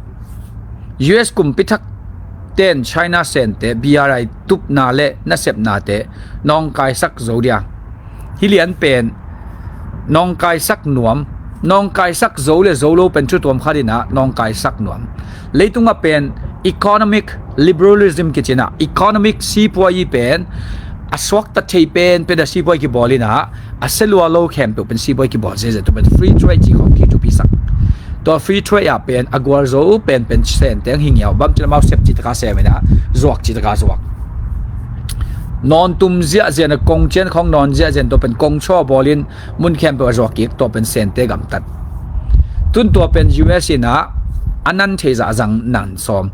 U S kumpi thak ten China sente B R I tupna le nasepnate nawngkaisak zo dia. Hih lian pen nawngkaisak nuam, nawngkaisak zo le zo lo pen thu tuam khat in a nawngkaisak nuam. Leitungah pen economic liberalism kici in a, economic sipuai pen a suakta thei pen pen a sipuai kibawl in a, a sia lua lo khempeuh pen sipuai kibawl ziahziah, tua pen free trade ci khawng kithupisak. Tua free trade ah pen a gualzo pen pen sente hi ngiau, bang ci leh amau sep cih taka sem in a, zuak cih taka zuak. Nawn tum ziahziah in a, kong cian khawng nawn ziahziah in, tua pen kong chaw bawl in mun khempeuh a zuak kik, tua pen sente gamtat. Tun tua pen U S in a, a nan thei zah zang nan sawm.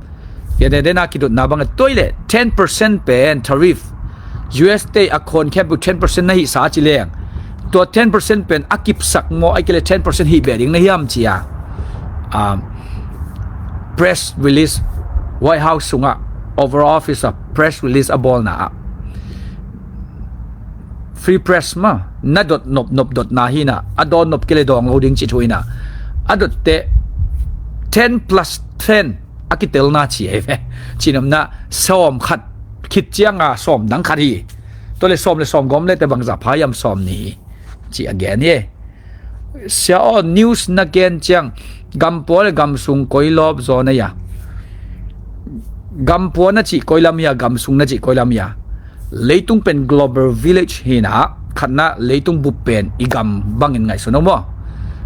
Tua den a kidotna bang a, tua leh ten percent pen tariff, U S te a khawn khempeuh ten percent na hihsa ci leng, tua ten percent pen a kipsak maw, ahih kei leh ten percent hih beh ding na hiam ci a, um, press release, White House sungah Oval Office ah press release a bawlna ah, Free Press mah, na dot nopnop dotna hi in a, a dawn nop kei leh dawng lo ding cih thu hi in a, a dotte ten plus ten a kitelna ci ahi ve. Cihnopna, sawm khat khit ciang a sawm dang khat hi. Tua leh sawm le sawm gawm leh te bangzah pha hiam, sawm nih hi, ci a gen hi. Sia aw, news na gen ciang Gam pua le gam sung koi lawp zaw na ia? Gam pua na cih koi lam ia, gam sung na cih koi lam ia? Leitung pen global village hi na, khatna leitung bup pen i gam bangin ngaihsun om maw?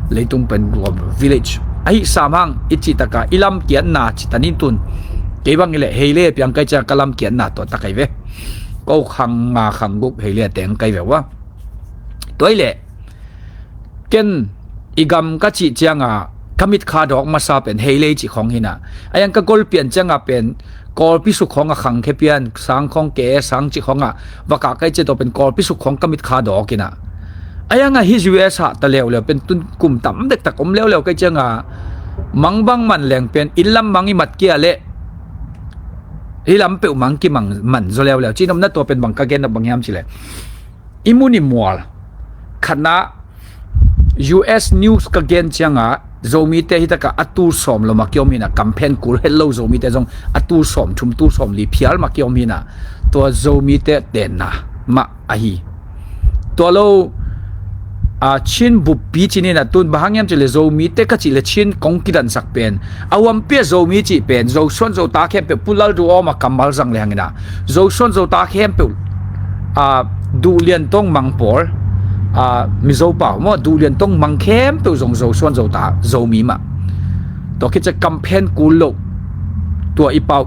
Leitung pen global village ahi sam hang i cih taka i lam kiatna cih tanin tun. Kei bang i le hei le piang kai ciang ka lam kiatna tua ta kai ve. Ko khang nga khang guk hei le teng kai ve ua. Tua i le ken i gam ka cih cianga ka mit kha dawk masa pen hei lei cih khong hina. Ayang ka gol pian cianga pen Kawlpi suk khong a khang khe pian, sang khong ke sang cih khong a va kah kai cia tua pen Kawlpi suk khong ka mit kha dawk ina. Ayang a hi U S a ta leuleu pen tun kum tam dektak om leuleu kai cianga mang bang man leng pen inn lam mang i mat kia le hi lam peuh mang ki mang man zaw leuleu. Cih nopna tua pen bang ka gen nop bang hiam cih le i mun i mual khatna U S news ka gen cianga Zomite hi taka a tul sawm lo mah kiom hina, kamphen kul het lo Zomite zong a tul sawm thum tul sawm li phial mah kiom hina. Tua Zomite tenna mah ahi. Tua lo a Chin buppi cih nina tun bang hang hiam cih le Zomite ka cih le Chin kong kidansak pen a huampi a Zomi cih pen Zosuan Zota khempeuh Pu Lalduhawma kammal zang le hangina Zosuan Zota khempeuh a Duhlian tong mang pawl a Mizo pau maw Duhlian tong mang khempeuh zong Zosuan Zota Zomi mah. Tua khit cia kamphen kul lo tua i pau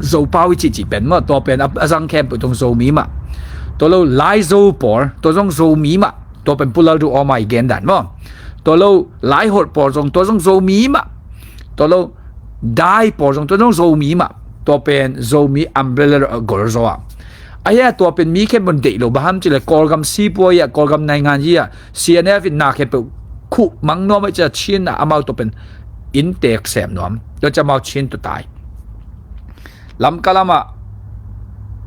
Zopau i cihcih pen maw tua pen a, a zang khempeuh tong Zomi mah. Tua lo Laizo pawl tua zong Zomi mah. Tua pen Pu Lalduhawma i gen dan maw. Tua lo Laiholh pawl zong tua zong Zomi mah. Tua lo Dai pawl zong tua zong Zomi mah. Tua pen Zomi umbrella a gol zaw a. Ahi a tua pen mi khempeuh deih lo bang ham cih le Kawlgam sipuai a Kawlgam naingan hi a C N F in na khempeuh khuh mang nuam a cia Chin a amau tua pen inn tek sem nuam. Tua cia amau Chin tu tai. Lamka lamah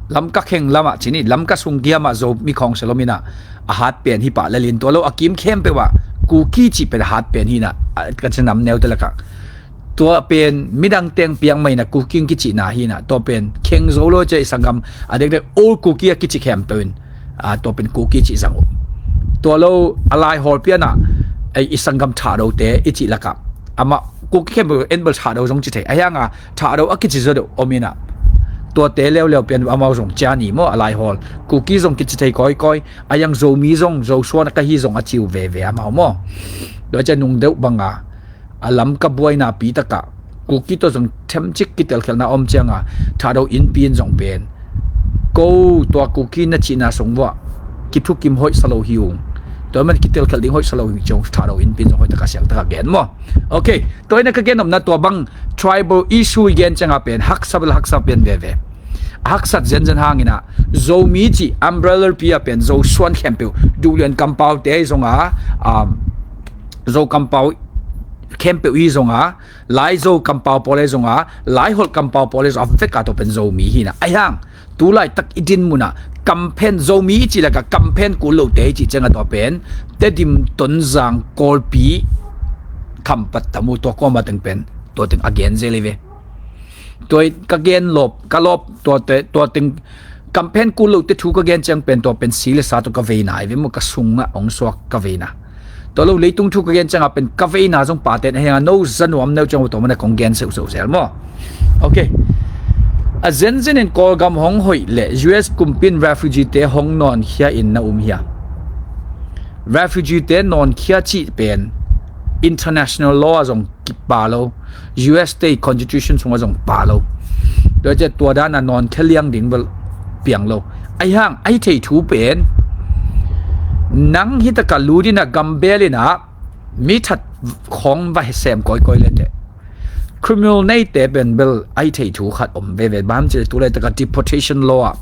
Lamka kheng lamah cini Lamka sung giamah Zomi khawng selom ina a hat pen hi pah lelin tua lo a kim khempeuh ah Kuki cih pen a hat pen hina ka cinam neute lakah tua pen midang teng piak maina Kuki kicihna hina tua pen kheng zo lo cia i sanggam a dekdek ol Kuki a kici khempeuh in tua pen Kuki cih zang uh. Tua lo a Laiholh pianah i sanggam Thahdote i cih lakah amah Kuki khempeuh en bel Thahdo zong ci thei a hianga Thahdo a kici zaw deuh om ina. Tuate leuleu pian amau zong cia ni maw a Laiholh Kuki zong kici thei kawikawi a yang Zomi zong Zosuan a ka hi zong a ci uh veve amau maw. Tua cia nung deuh banga a Lamka buaina pi takah Kuki tawh zong themcik kitelkhialhna om cianga Thahdo innpi in zong pen ko tua Kuki na cihna sung vuah kithukim hoih sa lo hi ung. Tua man kitelkhialh ding hoih sa lo hi ciang Thahdo innpi in zong hoih taka siang taka gen maw. Ok, tua ina ka gen omna tua bang tribal issue i gen cianga pen haksa bel haksa pen veve. A haksat zenzen hangina Zomi cih umbrella pi a pen Zosuan khempeuh Duhlian kampaute zonga um, Zo kampau khempeuh hi zonga Laizo kampau pawl hi zonga Laiholh kampau pawl hi zonga veka tua pen Zomi hina. Ahi hang tulaitak i din muna kamphen Zomi i cih laka kamphen kul lote i cih cianga tua pen Tedim, Tonzang, Kawlpi, Khampat, Tamu tua kawma teng pen tua teng a gen zel hi ve. Tua ka gen lawp ka lawp tua teng kamphen kul lote thu ka gen ciang pen tua pen si le sa tua ka veina hi ve maw ka sungah ong suak ka veina. Tua lo leitung thu ka gen cianga pen ka veina zong paten a henga no za nuam neu ciang tua mana kong gen seuh seuh zel maw. Ok. A zenzen in Kawlgam hong hoih le U S kumpi in refugee te hong nawnkhia in na um hia? Refugee te nawnkhia cih pen international law a zong kipa lo, U S state constitution sungah zong pa lo. Tua cia tua dana nawnkhia liang ding bel piang lo. Ahi hang ahi thei thu pen nang hi taka lut ina gambel ina mi that khong va sem kawikawi le te criminal neite pen bel ahi thei thu khat om veve bam ci le tulai taka deportation law ah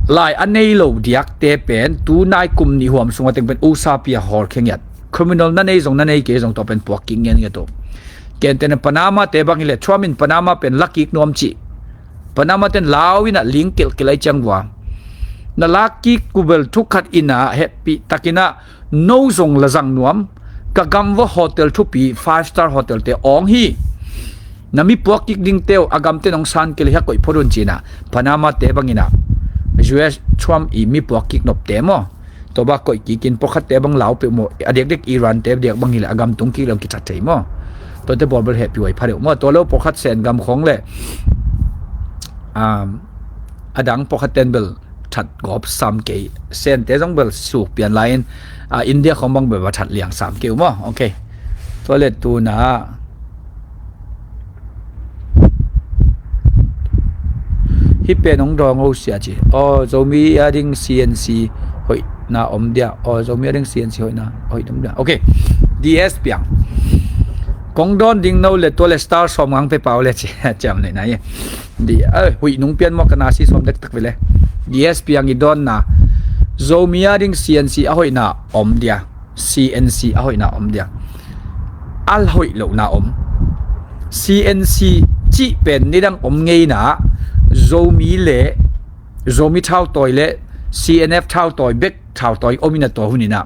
lai a nei lo diakte pen tunai kum nih huam sunga teng pen usa pia hawl khengiat criminal na nei zong na nei kei zong tua pen puak kik ngen nge to. Ken ten Panama te bang hi le Trump in Panama pen lakik nuam ci. Panama ten lau ina ling kilkil ai ciang vua na lakik kubel thukhat ina hehpih takina no zong la zang nuam ka gam vua hotel thupi five star hotel te awng hi. Na mi puak kik ding teu a gam ten ong san kil hia koih phot un cina Panama te bangina U S Trump i mi puak kik nop te maw. Tua bang koih kikin pawlkhatte bang lau peuh maw, a diakdiak Iran te diak bang hileh a gam tung kik lo kithat thei maw. Tuate bawl bel hehpih huai pha deuh maw. Tua lo pawlkhat Sen gam khawng le, um, a dang pawlkhat ten bel that gawp sam kei. Sente zong bel suk pian lai-in, ah, India khawng bang bel va that liang sam kei uh maw. Ok. Tua le tuna hih pen hong dawng o sia ci. Aw, Zomi a ding C N C hoihna om dia. Aw, Zomi a ding C N C hoihna, hoih om dia. Ok. D S Piang. Kong dawn ding no le tua le star sawm ngang pe pau le ci. Ciam le nai. Di, eh, huih nung pian maw ka na si sawm dektak vele. D S Piang i dawnna. Zomi a ding C N C a hoihna om dia. C N C a hoihna om dia. A hoih lohna om. C N C cih pen nidang om ngeina Zomi le Zomi thautawi le C N F thautawi bek thautawi om ina tua hun ina.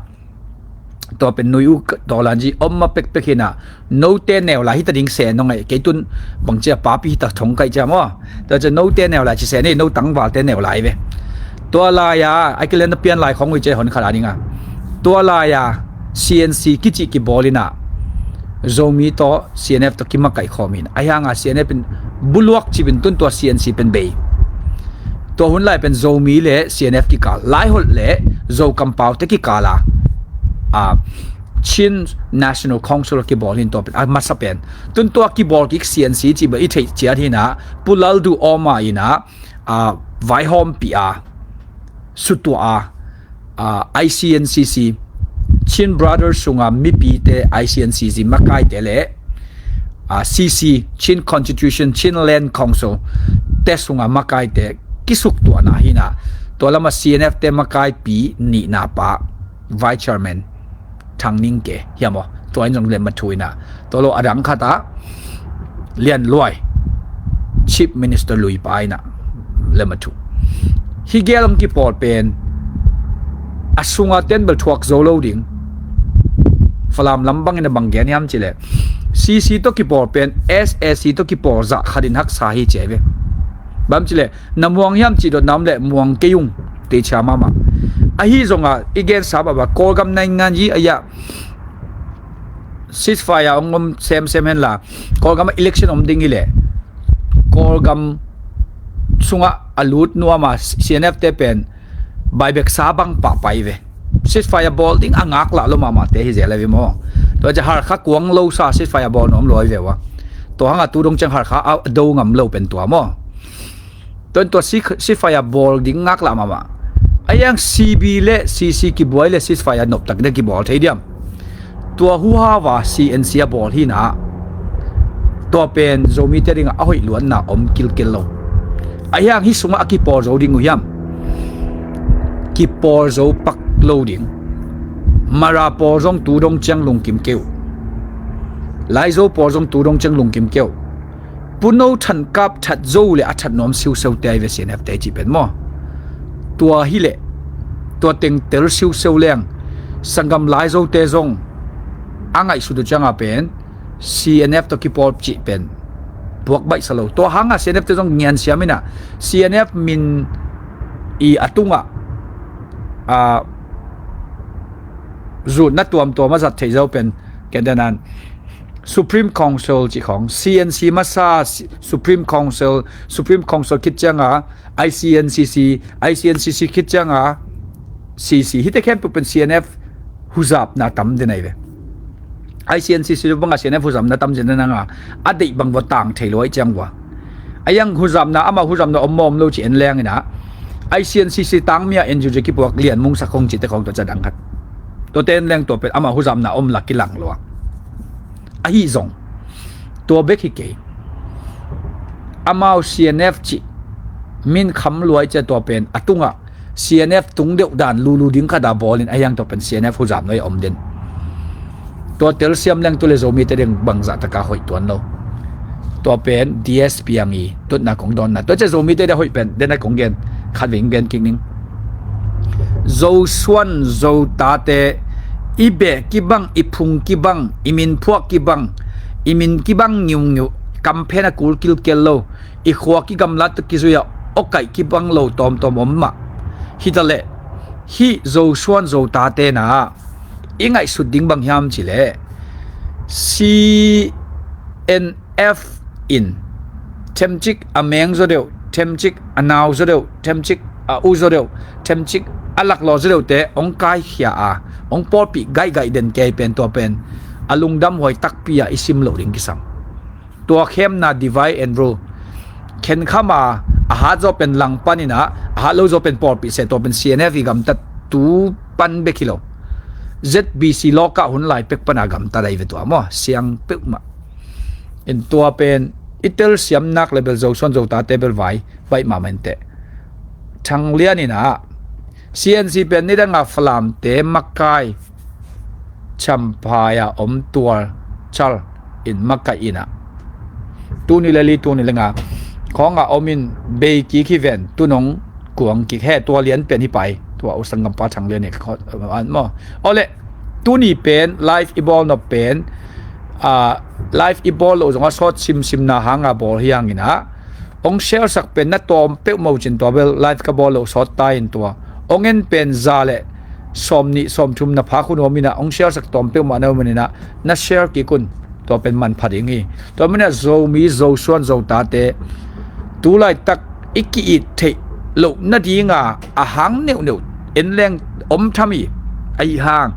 Tua pen nui uh tawlanji om ma pekpek hina. Note neu lai hita ding se nong ai kei tun bangcia papi hita thong kai cia maw. Tua cia note neu lai ci se ni no tangvalte neu lai ve. Tua lai-a ai kelen na pian lai khong ui ce hon khat a dinga. Tua lai-a C N C kici kibawl ina Zomi tawh C N F tawh kimakaih khawm in. Ahi hanga C N F in buluak cibin tun tua C N C pen bei. Tua hun lai pen Zomi le C N F kikal, Laiholh le Zo kampaute kikala, a, Chin National Council kibawl hin tua pen a masa pen. Tun tua kibawl kik C N C ciba i theih ciat hina, Pu Lalduh Awma ina, a, vaihawmpi a, sutua a, a, I C N C C, Chin Brothers sunga mipite I C N C C makaite le, a, C C, Chin Constitution, Chin Land Council te sunga makaite kisuktuahna hina. Tua lama C N F te makaipi nihna pa, Vice Chairman Thang Ning Ke hiam aw. Tua in zong lemma thu ina. Tua lo a dang khata Lian Luai, Chief Minister Luipa ina lemma thu. Hi gel ang kipawl pen a sunga ten bel thuak zo lo ding. Falam lam bangin a bang gen hiam cile C C tawh kipawl pen S A C tawh kipawl zah khatin haksa hi cia ve. Bam cile na muang hiam ci dot nam le muang kei ung. Teicia mahmah. Ahi zonga i gensa baba Kawlgam naingan yi a ya ceasefire ong om semsem henla Kawlgam a election om ding hi le Kawlgam sunga a lut nuama C N F te pen baibeksa bang pahpai ve. Ceasefire bawl ding a ngaklah lo mahmahte hi zel a ve maw. Tua cia Harkha kuang losa ceasefire bawl nuam luai ve ua. Tua hanga tu dong ciang Harkha a do ngam lo pen tua maw. Tuan tua ceasefire bawl ding ngaklah mahmah. A yang C B le C C kibuai le ceasefire noptak ding kibawl thei diam. Tua huhava C N C a bawl hina. Tua pen Zomite dinga a hoih luanna om kilkel lo. A hiang hi sungah a kipawl zo ding uh hiam. Kipawl zo pak lo ding. Mara pawl zong tu dong ciang lungkim keu. Laizo pawl zong tu dong ciang lungkim keu. Puno thankap that zo le a that nuam siuseu te ai ve C N F te cih pen maw. Tua hi le tua teng tel siuseu leng sanggam laizo te zong a ngaihsut uh cianga pen C N F tawh kipawl cih pen puak baihsa lo. Tua hanga C N F te zong ngian siam ina C N F min i a tungah a zutna tuamtuam a zat theih zo pen kendanan Supreme Council cih khawng, C N C masa, Supreme Council, Supreme Council khit cianga, I C N C C, I C N C C khit cianga, C C, hite khempeuh pen C N F huzapna tam den ai ve. I C N C C banga C N F huzapna tam den nanga, a deih bang vua tang thei lo ai ciang vua. A yang huzapna, ama huzapna om mawm lo ci en leng ina, I C N C C tangmia N G O kipuak lian mungsak hong cite khawng tua ca dang khat. Tua ten leng tua pen ama huzapna om lak kilang lua. Ahi zong tua bek hi kei. Amau C N F cih min kham luai cia tua pen a tungah C N F tung deuh dan lulu ding khata bawlin a hiang tua pen C N F huzap noi a om den. Tua telsiam leng tu le Zomite deng bangzah taka hoih tuan lo. Tua pen D S P ang i tutna kong dawnna. Tua cia Zomite deng hoih pen dena kong gen khat veng gen kik ning. Zosuan Zotate i beh kibang, i phung kibang, i minphuak kibang, i min kibang ngiungiu, kamphen a kul kilkel lo, i khua kigamlat tawh kizuia awkaih kibang lo tawmtawm om mah. Hitaleh Hih Zosuan Zotate na i ngaihsut ding bang hiam cih leh, C N F in themcik a meng zaw deuh, themcik a nau zaw deuh, themcik a u zaw deuh, themcik a laklawh zaw deuhte hong kaikhia a, hong pawlpih gaihgaih den kei pen tua pen a lungdamhuai takpi a i sim loh ding kisam. Tua khemna divide and rule khenkham a, a hat zaw pen langpan in ah, a hat lo zaw pen pawlpih seh, tua pen C N F i gamtat tu pan bek hi lo. Z B C lawkah hun lai pek pan a gamtat ahi ve tua maw, siang peuhmah. In tua pen i telsiam nak le bel Zosuan Zotate bel vai baih mahmah inteh. Thang Lian in ah, C N C pen nidang a Falamte makai Champhai a om Tual Chal in makaih in ah, tuni le li, tuni le nga khawng a om in bei kik hi ven, tu nong kuang kik he, tua lian pen hi pai, tua u sanggampa Thang Lian hi khawt an maw. Awle, tuni pen live i bawl nop pen, ah, live i bawl loh zong a sawt simsimna hang a bawl hi hang in ah, hong share sak pen na tawm peuhmah uh cin, tua bel live ka bawl loh sawt ta in tua. Hong en pen za le sawm nih sawm thum na phak hun om in ah, hong share sak tawm peuhmah na om in ah, na share kik un. Tua pen manpha ding hi. Tua man in ah Zomi Zosuan Zotate tu laitak i ki-it theih loh nading a, a hang neuhneuh en leng om tham hi. Ahi hang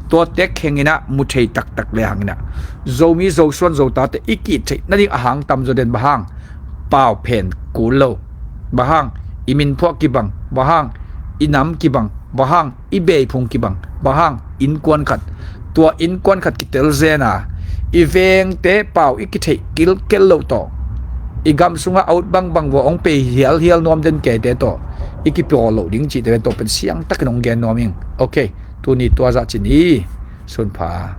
tua tek kheng in ah mu thei taktak le hang in ah, Zomi Zosuan Zotate i ki-it theih nading a hang tam zaw den bang hang? Pau phen kul lo. Bang hang? I minphuah kibang. Bang hang? I nam kibang. Bang hang? I beiphung kibang. Bang hang? Innkuan khat. Tua innkuan khat kitel zen a, i vengte pau i kitheih kilkel loh tawh, i gam sungah out bangbang vua hong pei hialhial nuam den keite tawh i kipawl loh ding cihte pen tua pen siangtakin hong gen nuam ing. Ok, tuni tua zah cin hi. Sunpha.